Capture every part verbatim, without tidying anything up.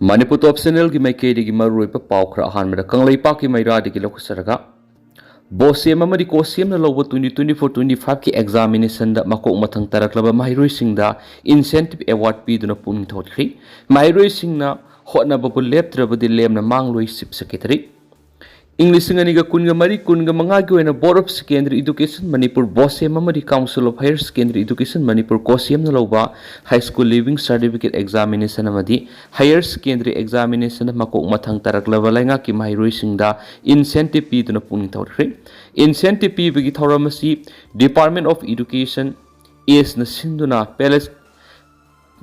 ꯃꯅꯤꯄꯨꯔ ꯇꯣꯞ ꯆꯦꯅꯦꯜꯒꯤ ꯃꯥꯏꯀꯩꯗꯒꯤ ꯃꯔꯨꯑꯣꯏꯕ ꯄꯥꯎ ꯈꯔ ꯑꯍꯥꯟꯕꯗ ꯀꯪꯂꯩꯄꯥꯛꯀꯤ ꯃꯩꯔꯥꯗꯒꯤ ꯂꯧꯈꯠꯆꯔꯒ, ꯕꯣꯁꯦꯝ ꯑꯃꯗꯤ ꯀꯣꯁꯦꯝꯅ ꯂꯧꯕ twenty twenty-four twenty-five ꯀꯤ examination ꯗ ꯃꯀꯣꯛ ꯃꯊꯪ ꯇꯥꯔꯛꯂꯕ ꯃꯍꯩꯔꯣꯏꯁꯤꯡꯗ incentive award ꯄꯤꯗꯨꯅ ꯄꯨꯛꯅꯤꯡ ꯊꯧꯒꯠꯈ꯭ꯔꯤ꯫ ꯃꯍꯩꯔꯣꯏꯁꯤꯡꯅ ꯍꯣꯠꯅꯕꯕꯨ ꯂꯦꯞꯇ꯭ꯔꯕꯗꯤ ꯂꯦꯝꯅ ꯃꯥꯡꯂꯣꯏ, Chief Secretary꯫ ꯏꯪ ꯂꯤꯁꯤꯡ ꯑꯅꯤꯒ ꯀꯨꯟꯒ ꯃꯔꯤ ꯀꯨꯟꯒ ꯃꯉꯥꯒꯤ ꯑꯣꯏꯅ Board of Secondary Education Manipur ꯕꯣꯁꯦꯝ ꯑꯃꯗꯤ Council of Higher Secondary Education Manipur ꯀꯣꯁꯦꯝꯅ ꯂꯧꯕ High School Leaving Certificate examination ꯑꯃꯗꯤ Higher Secondary examination ꯃꯀꯣꯛ ꯃꯊꯪ ꯇꯥꯔꯛꯂꯕ ꯂꯩꯉꯥꯛꯀꯤ ꯃꯍꯩꯔꯣꯏꯁꯤꯡꯗ incentive ꯄꯤꯗꯨꯅ ꯄꯨꯛꯅꯤꯡ ꯊꯧꯒꯠꯈ꯭ꯔꯦ꯫ Incentive ꯄꯤꯕꯒꯤ ꯊꯧꯔꯝ ꯑꯁꯤ Department of Education ꯑꯦꯁꯅ ꯁꯤꯟꯗꯨꯅ Palace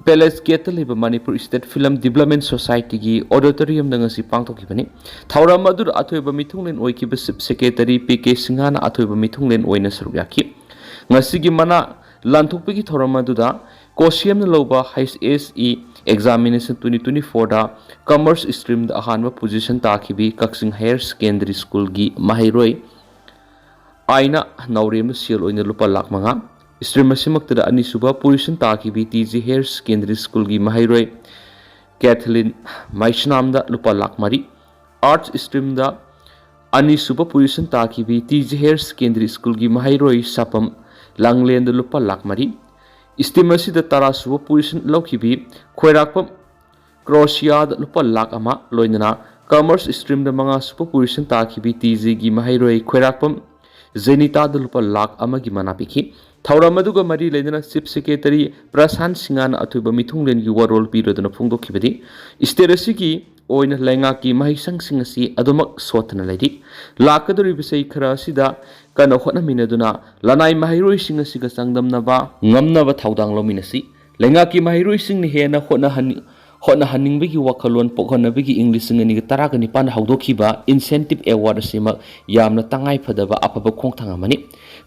Palace Gate ꯇ ꯂꯩꯕ Manipur State Film Development Society ꯒꯤ auditorium ꯗ ꯉꯁꯤ ꯄꯥꯡꯊꯣꯛꯈꯤꯕꯅꯤ꯫ ꯊꯧꯔꯝ ꯑꯗꯨꯗ ꯑꯊꯣꯏꯕ ꯃꯤꯊꯨꯡꯂꯦꯟ ꯑꯣꯏꯈꯤꯕ Chief Secretary ꯄꯤ ꯀꯦ ꯁꯤꯡꯍꯅ ꯑꯊꯣꯏꯕ ꯃꯤꯊꯨꯡꯂꯦꯟ ꯑꯣꯏꯅ ꯁꯔꯨꯛ ꯌꯥꯈꯤ꯫ ꯉꯁꯤꯒꯤ ꯃꯅꯥ ꯂꯥꯟꯊꯣꯛꯄꯒꯤ ꯊꯧꯔꯝ ꯑꯗꯨꯗ ꯀꯣꯁꯤꯌꯝꯅ ꯂꯧꯕ H S E examination twenty twenty-four ꯗ Commerce stream ꯗ ꯑꯍꯥꯟꯕ position ꯇꯥꯈꯤꯕꯤ ꯀꯛꯆꯤꯡ Higher Secondary School ꯒꯤ ꯃꯍꯩꯔꯣꯏ ꯑꯥꯏꯅ ꯅꯥꯎꯔꯦꯝꯅ ꯁꯦꯜ ꯑꯣꯏꯅ ꯂꯨꯄꯥ ꯂꯥꯈ ꯃꯉꯥ, stream ꯑꯁꯤꯃꯛꯇꯗ ꯑꯅꯤꯁꯨꯕ position ꯇꯥꯈꯤꯕꯤ T G Higher Secondary School ꯒꯤ ꯃꯍꯩꯔꯣꯏ ꯀꯦꯊꯂꯤꯟ ꯃꯩꯁꯅꯥꯝꯗ ꯂꯨꯄꯥ ꯂꯥꯈ ꯃꯔꯤ, Arts stream ꯗ ꯑꯅꯤꯁꯨꯕ position ꯇꯥꯈꯤꯕꯤ T G Higher Secondary School ꯒꯤ ꯃꯍꯩꯔꯣꯏ ꯁꯥꯄꯝ ꯂꯥꯡꯂꯦꯟꯗ ꯂꯨꯄꯥ ꯂꯥꯈ ꯃꯔꯤ, stream ꯑꯁꯤꯗ ꯇꯔꯥꯁꯨꯕ position ꯂꯧꯈꯤꯕꯤ ꯈꯣꯏꯔꯥꯛꯄꯝ ꯀ꯭ꯔꯣꯁꯤꯌꯥꯗ ꯂꯨꯄꯥ ꯂꯥꯈ ꯑꯃ, ꯂꯣꯏꯅꯅ Commerce stream ꯗ ꯃꯉꯥꯁꯨꯕ position ꯇꯥꯈꯤꯕꯤ ꯇꯤ ꯖꯤ ꯒꯤ ꯃꯍꯩꯔꯣꯏ ꯈꯣꯏꯔꯥꯛꯄꯝ ꯖꯦꯅꯤꯇꯥꯗ ꯂꯨꯄꯥ ꯂꯥꯈ ꯑꯃꯒꯤ ꯃꯅꯥ ꯄꯤꯈꯤ꯫ ꯊꯧꯔꯝ ꯑꯗꯨꯒ ꯃꯔꯤ ꯂꯩꯅꯅ Chief Secretary ꯄ꯭ꯔꯁꯥꯟ ꯁꯤꯡꯍꯅ ꯑꯊꯣꯏꯕ ꯃꯤꯊꯨꯡꯂꯦꯟꯒꯤ ꯋꯥꯔꯣꯜ ꯄꯤꯔꯗꯨꯅ ꯐꯣꯡꯗꯣꯛꯈꯤꯕꯗꯤ, state ꯑꯁꯤꯒꯤ ꯑꯣꯏꯅ ꯂꯩꯉꯥꯛꯀꯤ ꯃꯍꯩꯁꯪꯁꯤꯡ ꯑꯁꯤ ꯑꯗꯨꯃꯛ ꯁꯣꯠꯊꯅ ꯂꯩꯔꯤ꯫ ꯂꯥꯛꯀꯗꯧꯔꯤꯕ ꯆꯍꯤ ꯈꯔ ꯑꯁꯤꯗ ꯀꯟꯅ ꯍꯣꯠꯅꯃꯤꯟꯅꯗꯨꯅ ꯂꯅꯥꯏ ꯃꯍꯩꯔꯣꯏꯁꯤꯡ ꯑꯁꯤꯒ ꯆꯥꯡꯗꯝꯅꯕ ꯉꯝꯅꯕ ꯊꯧꯗꯥꯡ ꯂꯧꯃꯤꯟꯅꯁꯤ꯫ ꯂꯩꯉꯥꯛꯀꯤ ꯃꯍꯩꯔꯣꯏꯁꯤꯡꯅ ꯍꯦꯟꯅ ꯍꯣꯠꯅꯍꯟꯅꯤ-, ꯍꯣꯠꯅꯍꯟꯅꯤꯡꯕꯒꯤ ꯋꯥꯈꯜꯂꯣꯟ ꯄꯣꯛꯍꯟꯅꯕꯒꯤ ꯏꯪ ꯂꯤꯁꯤꯡ ꯑꯅꯤꯒ ꯇꯔꯥꯒ ꯅꯤꯄꯥꯟꯗ ꯍꯧꯗꯣꯛꯈꯤꯕ incentive award ꯑꯁꯤꯃꯛ ꯌꯥꯝꯅ ꯇꯉꯥꯏ ꯐꯗꯕ ꯑꯐꯕ ꯈꯣꯡꯊꯥꯡ ꯑꯃꯅꯤ꯫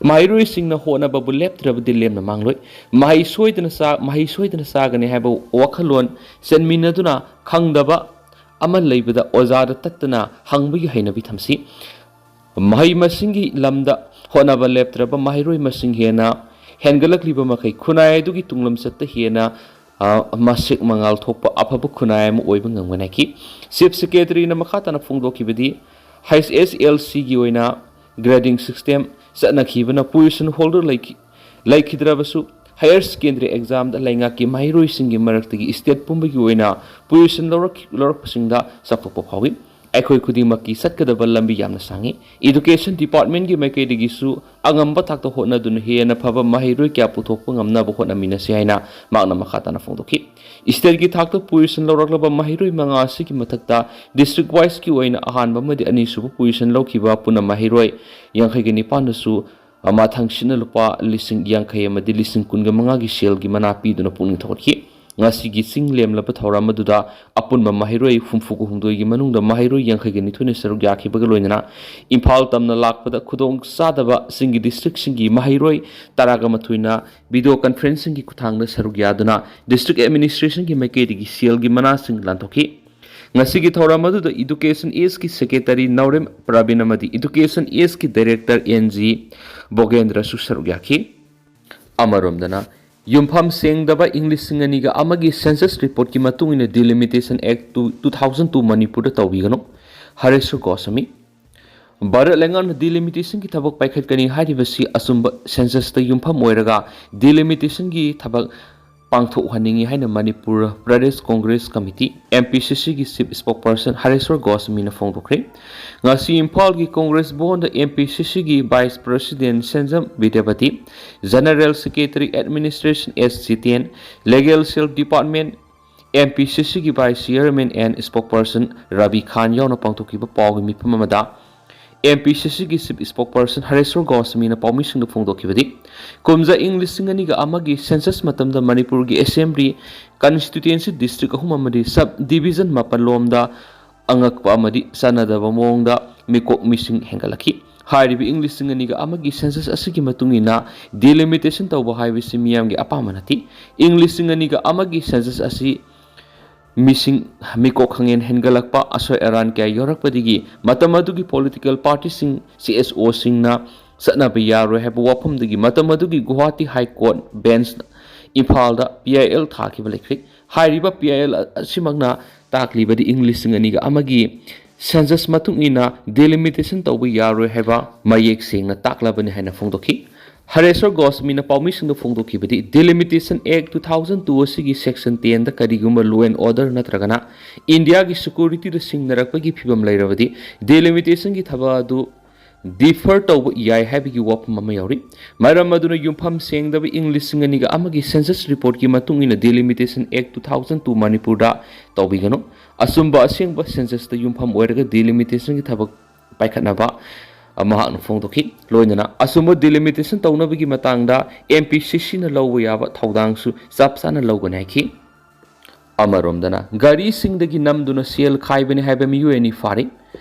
ꯃꯍꯩꯔꯣꯏꯁꯤꯡꯅ ꯍꯣꯠꯅꯕꯕꯨ ꯂꯦꯞꯇ꯭ꯔꯕꯗꯤ ꯂꯦꯝꯅ ꯃꯥꯡꯂꯣꯏ꯫ ꯃꯍꯩ ꯁꯣꯏꯗꯅ ꯆꯥ-, ꯃꯍꯩ ꯁꯣꯏꯗꯅ ꯆꯥꯒꯅꯤ ꯍꯥꯏꯕ ꯋꯥꯈꯜꯂꯣꯟ ꯆꯦꯟꯃꯤꯟꯅꯗꯨꯅ ꯈꯪꯗꯕ ꯑꯃ ꯂꯩꯕꯗ ꯑꯣꯖꯥꯗ ꯇꯠꯇꯅ ꯍꯪꯕꯒꯤ ꯍꯩꯅꯕꯤ ꯊꯝꯁꯤ꯫ ꯃꯍꯩ ꯃꯁꯤꯡꯒꯤ ꯂꯝꯗ ꯍꯣꯠꯅꯕ ꯂꯦꯞꯇ꯭ꯔꯕ ꯃꯍꯩꯔꯣꯏ ꯃꯁꯤꯡ ꯍꯦꯟꯅ ꯍꯦꯟꯒꯠꯂꯛꯂꯤꯕ ꯃꯈꯩ ꯈꯨꯟꯅꯥꯏ ꯑꯗꯨꯒꯤ ꯇꯨꯡꯂꯝꯆꯠꯇ ꯍꯦꯟꯅ ꯃꯁꯛ ꯃꯉꯥꯜ ꯊꯣꯛꯄ ꯑꯐꯕ ꯈꯨꯟꯅꯥꯏ ꯑꯃ ꯑꯣꯏꯕ ꯉꯝꯒꯅꯤ ꯍꯥꯏꯈꯤ꯫ ꯆꯤꯐ ꯁꯦꯀ꯭ꯔꯦꯇꯔꯤꯅ ꯃꯈꯥ ꯇꯥꯅ ꯐꯣꯡꯗꯣꯛꯈꯤꯕꯗꯤ, ꯍꯩꯆ ꯑꯦꯁ ꯑꯦꯜ ꯁꯤꯒꯤ ꯑꯣꯏꯅ ꯒ꯭ꯔꯦꯗꯤꯡ ꯁꯤꯁꯇꯦꯝ ꯆꯠꯅꯈꯤꯕꯅ ꯄꯣꯖꯤꯁꯟ ꯍꯣꯜꯗꯔ ꯂꯩꯈꯤꯗ꯭ꯔꯕꯁꯨ, ꯍꯥꯌꯔ ꯁꯦꯀꯦꯟꯗꯔꯤ ꯑꯦꯛꯖꯥꯝꯗ ꯂꯩꯉꯥꯛꯀꯤ ꯃꯍꯩꯔꯣꯏꯁꯤꯡꯒꯤ ꯃꯔꯛꯇꯒꯤ ꯁ꯭ꯇꯦꯠ ꯄꯨꯝꯕꯒꯤ ꯑꯣꯏꯅ ꯄꯣꯖꯤꯁꯟ ꯂꯧꯔꯛꯈꯤ-, ꯂꯧꯔꯛꯄꯁꯤꯡꯗ ꯆꯥꯎꯊꯣꯛꯄ ꯐꯥꯎꯏ꯫ ꯑꯩꯈꯣꯏ ꯈꯨꯗꯤꯡꯃꯛꯀꯤ ꯆꯠꯀꯗꯕ ꯂꯝꯕꯤ ꯌꯥꯝꯅ ꯁꯥꯡꯏ꯫ ꯏꯗꯨꯀꯦꯁꯟ ꯗꯤꯄꯥꯔꯠꯃꯦꯟꯒꯤ ꯃꯥꯏꯀꯩꯗꯒꯤꯁꯨ ꯑꯉꯝꯕ ꯊꯥꯛꯇ ꯍꯣꯠꯅꯗꯨꯅ ꯍꯦꯟꯅ ꯐꯕ ꯃꯍꯩꯔꯣꯏ ꯀꯌꯥ ꯄꯨꯊꯣꯛꯄ ꯉꯝꯅꯕ ꯍꯣꯠꯅꯃꯤꯟꯅꯁꯤ ꯍꯥꯏꯅ ꯃꯍꯥꯛꯅ ꯃꯈꯥ ꯇꯥꯅ ꯐꯣꯡꯗꯣꯛꯈꯤ꯫ ꯁ꯭ꯇꯦꯠꯀꯤ ꯊꯥꯛꯇ ꯄꯣꯖꯤꯁꯟ ꯂꯧꯔꯛꯂꯕ ꯃꯍꯩꯔꯣꯏ ꯃꯉꯥ ꯑꯁꯤꯒꯤ ꯃꯊꯛꯇ ꯗꯤꯁꯇ꯭ꯔꯤꯛ ꯋꯥꯏꯁꯀꯤ ꯑꯣꯏꯅ ꯑꯍꯥꯟꯕ ꯑꯃꯗꯤ ꯑꯅꯤꯁꯨꯕ ꯄꯣꯖꯤꯁꯟ ꯂꯧꯈꯤꯕ ꯄꯨꯟꯅ ꯃꯍꯩꯔꯣꯏ ꯌꯥꯡꯈꯩꯒ ꯅꯤꯄꯥꯟꯗꯁꯨ ꯃꯊꯪꯁꯤꯠꯅ ꯂꯨꯄꯥ ꯂꯤꯁꯤꯡ ꯌꯥꯡꯈꯩ ꯑꯃꯗꯤ ꯂꯤꯁꯤꯡ ꯀꯨꯟꯒ ꯃꯉꯥꯒꯤ ꯁꯦꯜꯒꯤ ꯃꯅꯥ ꯄꯤꯗꯨꯅ ꯄꯨꯛꯅꯤꯡ ꯊꯧꯒꯠꯈꯤ꯫ ꯉꯁꯤꯒꯤ ꯆꯤꯡ ꯂꯦꯝꯂꯕ ꯊꯧꯔꯝ ꯑꯗꯨꯗ ꯑꯄꯨꯟꯕ ꯃꯍꯩꯔꯣꯏ ꯍꯨꯝꯐꯨꯒ ꯍꯨꯝꯗꯣꯏꯒꯤ ꯃꯅꯨꯡꯗ ꯃꯍꯩꯔꯣꯏ ꯌꯥꯡꯈꯩꯒ ꯅꯤꯊꯣꯏꯅ ꯁꯔꯨꯛ ꯌꯥꯈꯤꯕꯒ ꯂꯣꯏꯅꯅ ꯏꯝꯐꯥꯜ ꯇꯝꯅ ꯂꯥꯛꯄꯗ ꯈꯨꯗꯣꯡ ꯆꯥꯗꯕꯁꯤꯡꯒꯤ ꯗꯤꯁꯇ꯭ꯔꯤꯛꯁꯤꯡꯒꯤ ꯃꯍꯩꯔꯣꯏ ꯇꯔꯥꯒ ꯃꯥꯊꯣꯏꯅ ꯚꯤꯗꯤꯑꯣ ꯀꯟꯐꯔꯦꯟꯁꯤꯡꯒꯤ ꯈꯨꯠꯊꯥꯡꯗ ꯁꯔꯨꯛ ꯌꯥꯗꯨꯅ ꯗꯤꯁꯇ꯭ꯔꯤꯛ ꯑꯦꯗꯃꯤꯅꯤꯁꯇ꯭ꯔꯦꯁꯟꯒꯤ ꯃꯥꯏꯀꯩꯗꯒꯤ ꯁꯦꯜꯒꯤ ꯃꯅꯥꯁꯤꯡ ꯂꯥꯟꯊꯣꯛꯈꯤ꯫ ꯉꯁꯤꯒꯤ ꯊꯧꯔꯝ ꯑꯗꯨꯗ ꯏꯗꯨꯀꯦꯁꯟ ꯏꯁꯀꯤ ꯁꯦꯀ꯭ꯔꯦꯇꯔꯤ ꯅꯥꯎꯔꯦꯝ ꯄ꯭ꯔꯕꯤꯟ ꯑꯃꯗꯤ ꯏꯗꯨꯀꯦꯁꯟ ꯏꯁꯀꯤ ꯗꯥꯏꯔꯦꯛꯇꯔ ꯑꯦꯟ ꯖꯤ ꯚꯣꯒꯦꯟꯗ꯭ꯔꯁꯨ ꯁꯔꯨꯛ ꯌꯥꯈꯤ꯫ ꯑꯃꯔꯣꯝꯗꯅ, ꯌꯨꯝꯐꯝ ꯁꯦꯡꯗꯕ ꯏꯪ ꯂꯤꯁꯤꯡ ꯑꯅꯤꯒ ꯑꯃꯒꯤ ꯁꯦꯟꯁꯁ ꯔꯤꯄꯣꯔꯠꯀꯤ ꯃꯇꯨꯡ ꯏꯟꯅ ꯗꯤꯂꯤꯃꯤꯇꯦꯁꯟ ꯑꯦꯛ ꯇꯨ, ꯇꯨ ꯊꯥꯎꯖꯟ ꯇꯨ ꯃꯅꯤꯄꯨꯔꯗ ꯇꯧꯕꯤꯒꯅꯨ꯫ ꯍꯔꯦꯁ꯭ꯋꯔ ꯒꯣꯁ꯭ꯋꯥꯃꯤ꯫ ꯚꯥꯔꯠ ꯂꯩꯉꯥꯛꯅ ꯗꯤꯂꯤꯃꯤꯇꯦꯁꯟꯒꯤ ꯊꯕꯛ ꯄꯥꯏꯈꯠꯀꯅꯤ ꯍꯥꯏꯔꯤꯕꯁꯤ ꯑꯆꯨꯝꯕ ꯁꯦꯟꯁꯁꯇ ꯌꯨꯝꯐꯝ ꯑꯣꯏꯔꯒ ꯗꯤꯂꯤꯃꯤꯇꯦꯁꯟꯒꯤ ꯊꯕꯛ ꯄꯥꯡꯊꯣꯛꯍꯟꯅꯤꯡꯏ ꯍꯥꯏꯅ Manipur Pradesh Congress committee, M P C ꯁꯤꯒꯤ ꯆꯤꯐ ꯁ꯭ꯄꯣꯛꯄꯔꯁꯟ ꯍꯔꯦꯁ꯭ꯋꯔ ꯒꯣꯁ꯭ꯋꯥꯃꯤꯅ ꯐꯣꯡꯗꯣꯛꯈ꯭ꯔꯦ꯫ ꯉꯁꯤ ꯏꯝꯐꯥꯜꯒꯤ ꯀꯣꯡꯒ꯭ꯔꯦꯁ ꯚꯋꯟꯗ ꯑꯦꯝ ꯄꯤ ꯁꯤ ꯁꯤꯒꯤ vice president Senjam Bidyapati, general secretary administration S Jiten, legal cell department, M P C ꯁꯤꯒꯤ vice chairman and spokesperson Rabi Khan ꯌꯥꯎꯅ ꯄꯥꯡꯊꯣꯛꯈꯤꯕ ꯄꯥꯎꯒꯤ ꯃꯤꯐꯝ ꯑꯃꯗ ꯑꯦꯝ ꯄꯤ ꯁꯤ ꯁꯤꯒꯤ ꯆꯤꯐ ꯁ꯭ꯄꯣꯛꯄꯔꯁꯟ ꯍꯔꯦꯁ꯭ꯋꯔ ꯒꯣꯁ꯭ꯋꯥꯃꯤꯅ ꯄꯥꯎꯃꯤꯁꯤꯡꯗ ꯐꯣꯡꯗꯣꯛꯈꯤꯕꯗꯤ, ꯀꯨꯝꯖꯥ ꯏꯪ ꯂꯤꯁꯤꯡ ꯑꯅꯤꯒ ꯑꯃꯒꯤ ꯁꯦꯟꯁꯁ ꯃꯇꯝꯗ ꯃꯅꯤꯄꯨꯔꯒꯤ ꯑꯦꯁꯦꯝꯕ꯭ꯂꯤ ꯀꯟꯁꯇꯤꯇ꯭ꯌꯨꯌꯦꯟꯁꯤ ꯗꯤꯁꯇ꯭ꯔꯤꯛ ꯑꯍꯨꯝ ꯑꯃꯗꯤ ꯁꯕ ꯗꯤꯕꯤꯖꯟ ꯃꯥꯄꯜ ꯂꯣꯝꯗ ꯑꯉꯛꯄ ꯑꯃꯗꯤ ꯆꯥꯟꯅꯗꯕ ꯃꯑꯣꯡꯗ ꯃꯤꯀꯣꯛ ꯃꯤꯁꯤꯡ ꯍꯦꯟꯒꯠꯂꯛꯈꯤ꯫ ꯍꯥꯏꯔꯤꯕ ꯏꯪ ꯂꯤꯁꯤꯡ ꯑꯅꯤꯒ ꯑꯃꯒꯤ ꯁꯦꯟꯁꯁ ꯑꯁꯤꯒꯤ ꯃꯇꯨꯡ ꯏꯟꯅ ꯗꯤꯂꯤꯃꯤꯇꯦꯁꯟ ꯇꯧꯕ ꯍꯥꯏꯕꯁꯤ ꯃꯤꯌꯥꯝꯒꯤ ꯑꯄꯥꯝꯕ ꯅꯠꯇꯦ꯫ ꯏꯪ ꯂꯤꯁꯤꯡ ꯑꯅꯤꯒ ꯑꯃꯒꯤ ꯁꯦꯟꯁꯁ ꯑꯁꯤ ꯃꯤꯁꯤꯡ ꯃꯤꯀꯣꯛ ꯈꯪꯍꯦꯟ ꯍꯦꯟꯒꯠꯂꯛꯄ, ꯑꯁꯣꯏ ꯑꯔꯥꯟ ꯀꯌꯥ ꯌꯥꯎꯔꯛꯄꯗꯒꯤ ꯃꯇꯝ ꯑꯗꯨꯒꯤ ꯄꯣꯂꯤꯇꯤꯀꯦꯜ ꯄꯥꯔꯇꯤꯁꯤꯡ, ꯁꯤ ꯑꯦꯁ ꯑꯣꯁꯤꯡꯅ ꯆꯠꯅꯕ ꯌꯥꯔꯣꯏ ꯍꯥꯏꯕ ꯋꯥꯐꯝꯗꯒꯤ ꯃꯇꯝ ꯑꯗꯨꯒꯤ ꯒꯨꯋꯥꯍꯥꯇꯤ ꯍꯥꯏ ꯀꯣꯔꯠ ꯕꯦꯟꯁ ꯏꯝꯐꯥꯜꯗ ꯄꯤ ꯑꯥꯏ ꯑꯦꯜ ꯊꯥꯈꯤꯕ ꯂꯩꯈ꯭ꯔꯦ꯫ ꯍꯥꯏꯔꯤꯕ ꯄꯤ ꯑꯥꯏ ꯑꯦꯜ ꯑꯁꯤꯃꯛꯅ ꯇꯥꯛꯂꯤꯕꯗꯤ ꯏꯪ ꯂꯤꯁꯤꯡ ꯑꯅꯤꯒ ꯑꯃꯒꯤ ꯁꯦꯟꯁꯁ ꯃꯇꯨꯡ ꯏꯟꯅ ꯗꯤꯂꯤꯃꯤꯇꯦꯁꯟ ꯇꯧꯕ ꯌꯥꯔꯣꯏ ꯍꯥꯏꯕ ꯃꯌꯦꯛ ꯁꯦꯡꯅ ꯇꯥꯛꯂꯕꯅꯤ ꯍꯥꯏꯅ ꯐꯣꯡꯗꯣꯛꯈꯤ꯫ ꯍꯔꯦꯁ꯭ꯋꯔ ꯒꯣꯁꯃꯤꯅ ꯄꯥꯎꯃꯤꯁꯤꯡꯗ ꯐꯣꯡꯗꯣꯛꯈꯤꯕꯗꯤ, ꯗꯤꯂꯤꯃꯤꯇꯦꯁꯟ ꯑꯦꯛ ꯇꯨ ꯊꯥꯎꯖꯟ ꯇꯨ ꯑꯁꯤꯒꯤ ꯁꯦꯛꯁꯟ ꯇꯦꯟꯗ ꯀꯔꯤꯒꯨꯝꯕ ꯂꯣ ꯑꯦꯟ ꯑꯣꯔꯗꯔ ꯅꯠꯇ꯭ꯔꯒꯅ ꯏꯟꯗꯤꯌꯥꯒꯤ ꯁꯦꯀ꯭ꯌꯨꯔꯤꯇꯤꯗ ꯁꯤꯡꯅꯔꯛꯄꯒꯤ ꯐꯤꯕꯝ ꯂꯩꯔꯕꯗꯤ ꯗꯤꯂꯤꯃꯤꯇꯦꯁꯟꯒꯤ ꯊꯕꯛ ꯑꯗꯨ ꯗꯤꯐꯔ ꯇꯧꯕ ꯌꯥꯏ ꯍꯥꯏꯕꯒꯤ ꯋꯥꯐꯝ ꯑꯃ ꯌꯥꯎꯔꯤ꯫ ꯃꯔꯝ ꯑꯗꯨꯅ ꯌꯨꯝꯐꯝ ꯁꯦꯡꯗꯕ ꯏꯪ ꯂꯤꯁꯤꯡ ꯑꯅꯤꯒ ꯑꯃꯒꯤ ꯁꯦꯟꯁꯁ ꯔꯤꯄꯣꯔꯠꯀꯤ ꯃꯇꯨꯡ ꯏꯟꯅ ꯗꯤꯂꯤꯃꯤꯇꯦꯁꯟ ꯑꯦꯛ ꯇꯨ ꯊꯥꯎꯖꯟ ꯇꯨ ꯃꯅꯤꯄꯨꯔꯗ ꯇꯧꯕꯤꯒꯅꯨ꯫ ꯑꯆꯨꯝꯕ ꯑꯁꯦꯡꯕ ꯁꯦꯟꯁꯁꯇ ꯌꯨꯝꯐꯝ ꯑꯣꯏꯔꯒ ꯗꯤꯂꯤꯃꯤꯇꯦꯁꯟꯒꯤ ꯊꯕꯛ ꯄꯥꯏꯈꯠꯅꯕ ꯃꯍꯥꯛꯅ ꯐꯣꯡꯗꯣꯛꯈꯤ꯫ ꯂꯣꯏꯅꯅ ꯑꯆꯨꯝꯕ ꯗꯤꯂꯤꯃꯤꯇꯦꯁꯟ ꯇꯧꯅꯕꯒꯤ ꯃꯇꯥꯡꯗ ꯑꯦꯝ ꯄꯤ ꯁꯤ ꯁꯤꯅ ꯂꯧꯕ ꯌꯥꯕ ꯊꯧꯗꯥꯡꯁꯨ ꯆꯞ ꯆꯥꯅ ꯂꯧꯒꯅꯤ ꯍꯥꯏꯈꯤ꯫ ꯑꯃꯔꯣꯝꯗꯅ, ꯒꯥꯔꯤꯁꯤꯡꯗꯒꯤ ꯅꯝꯗꯨꯅ ꯁꯦꯜ ꯈꯥꯏꯕꯅꯤ ꯍꯥꯏꯕ ꯃꯤꯑꯣꯏ ꯑꯅꯤ ꯐꯥꯔꯤ꯫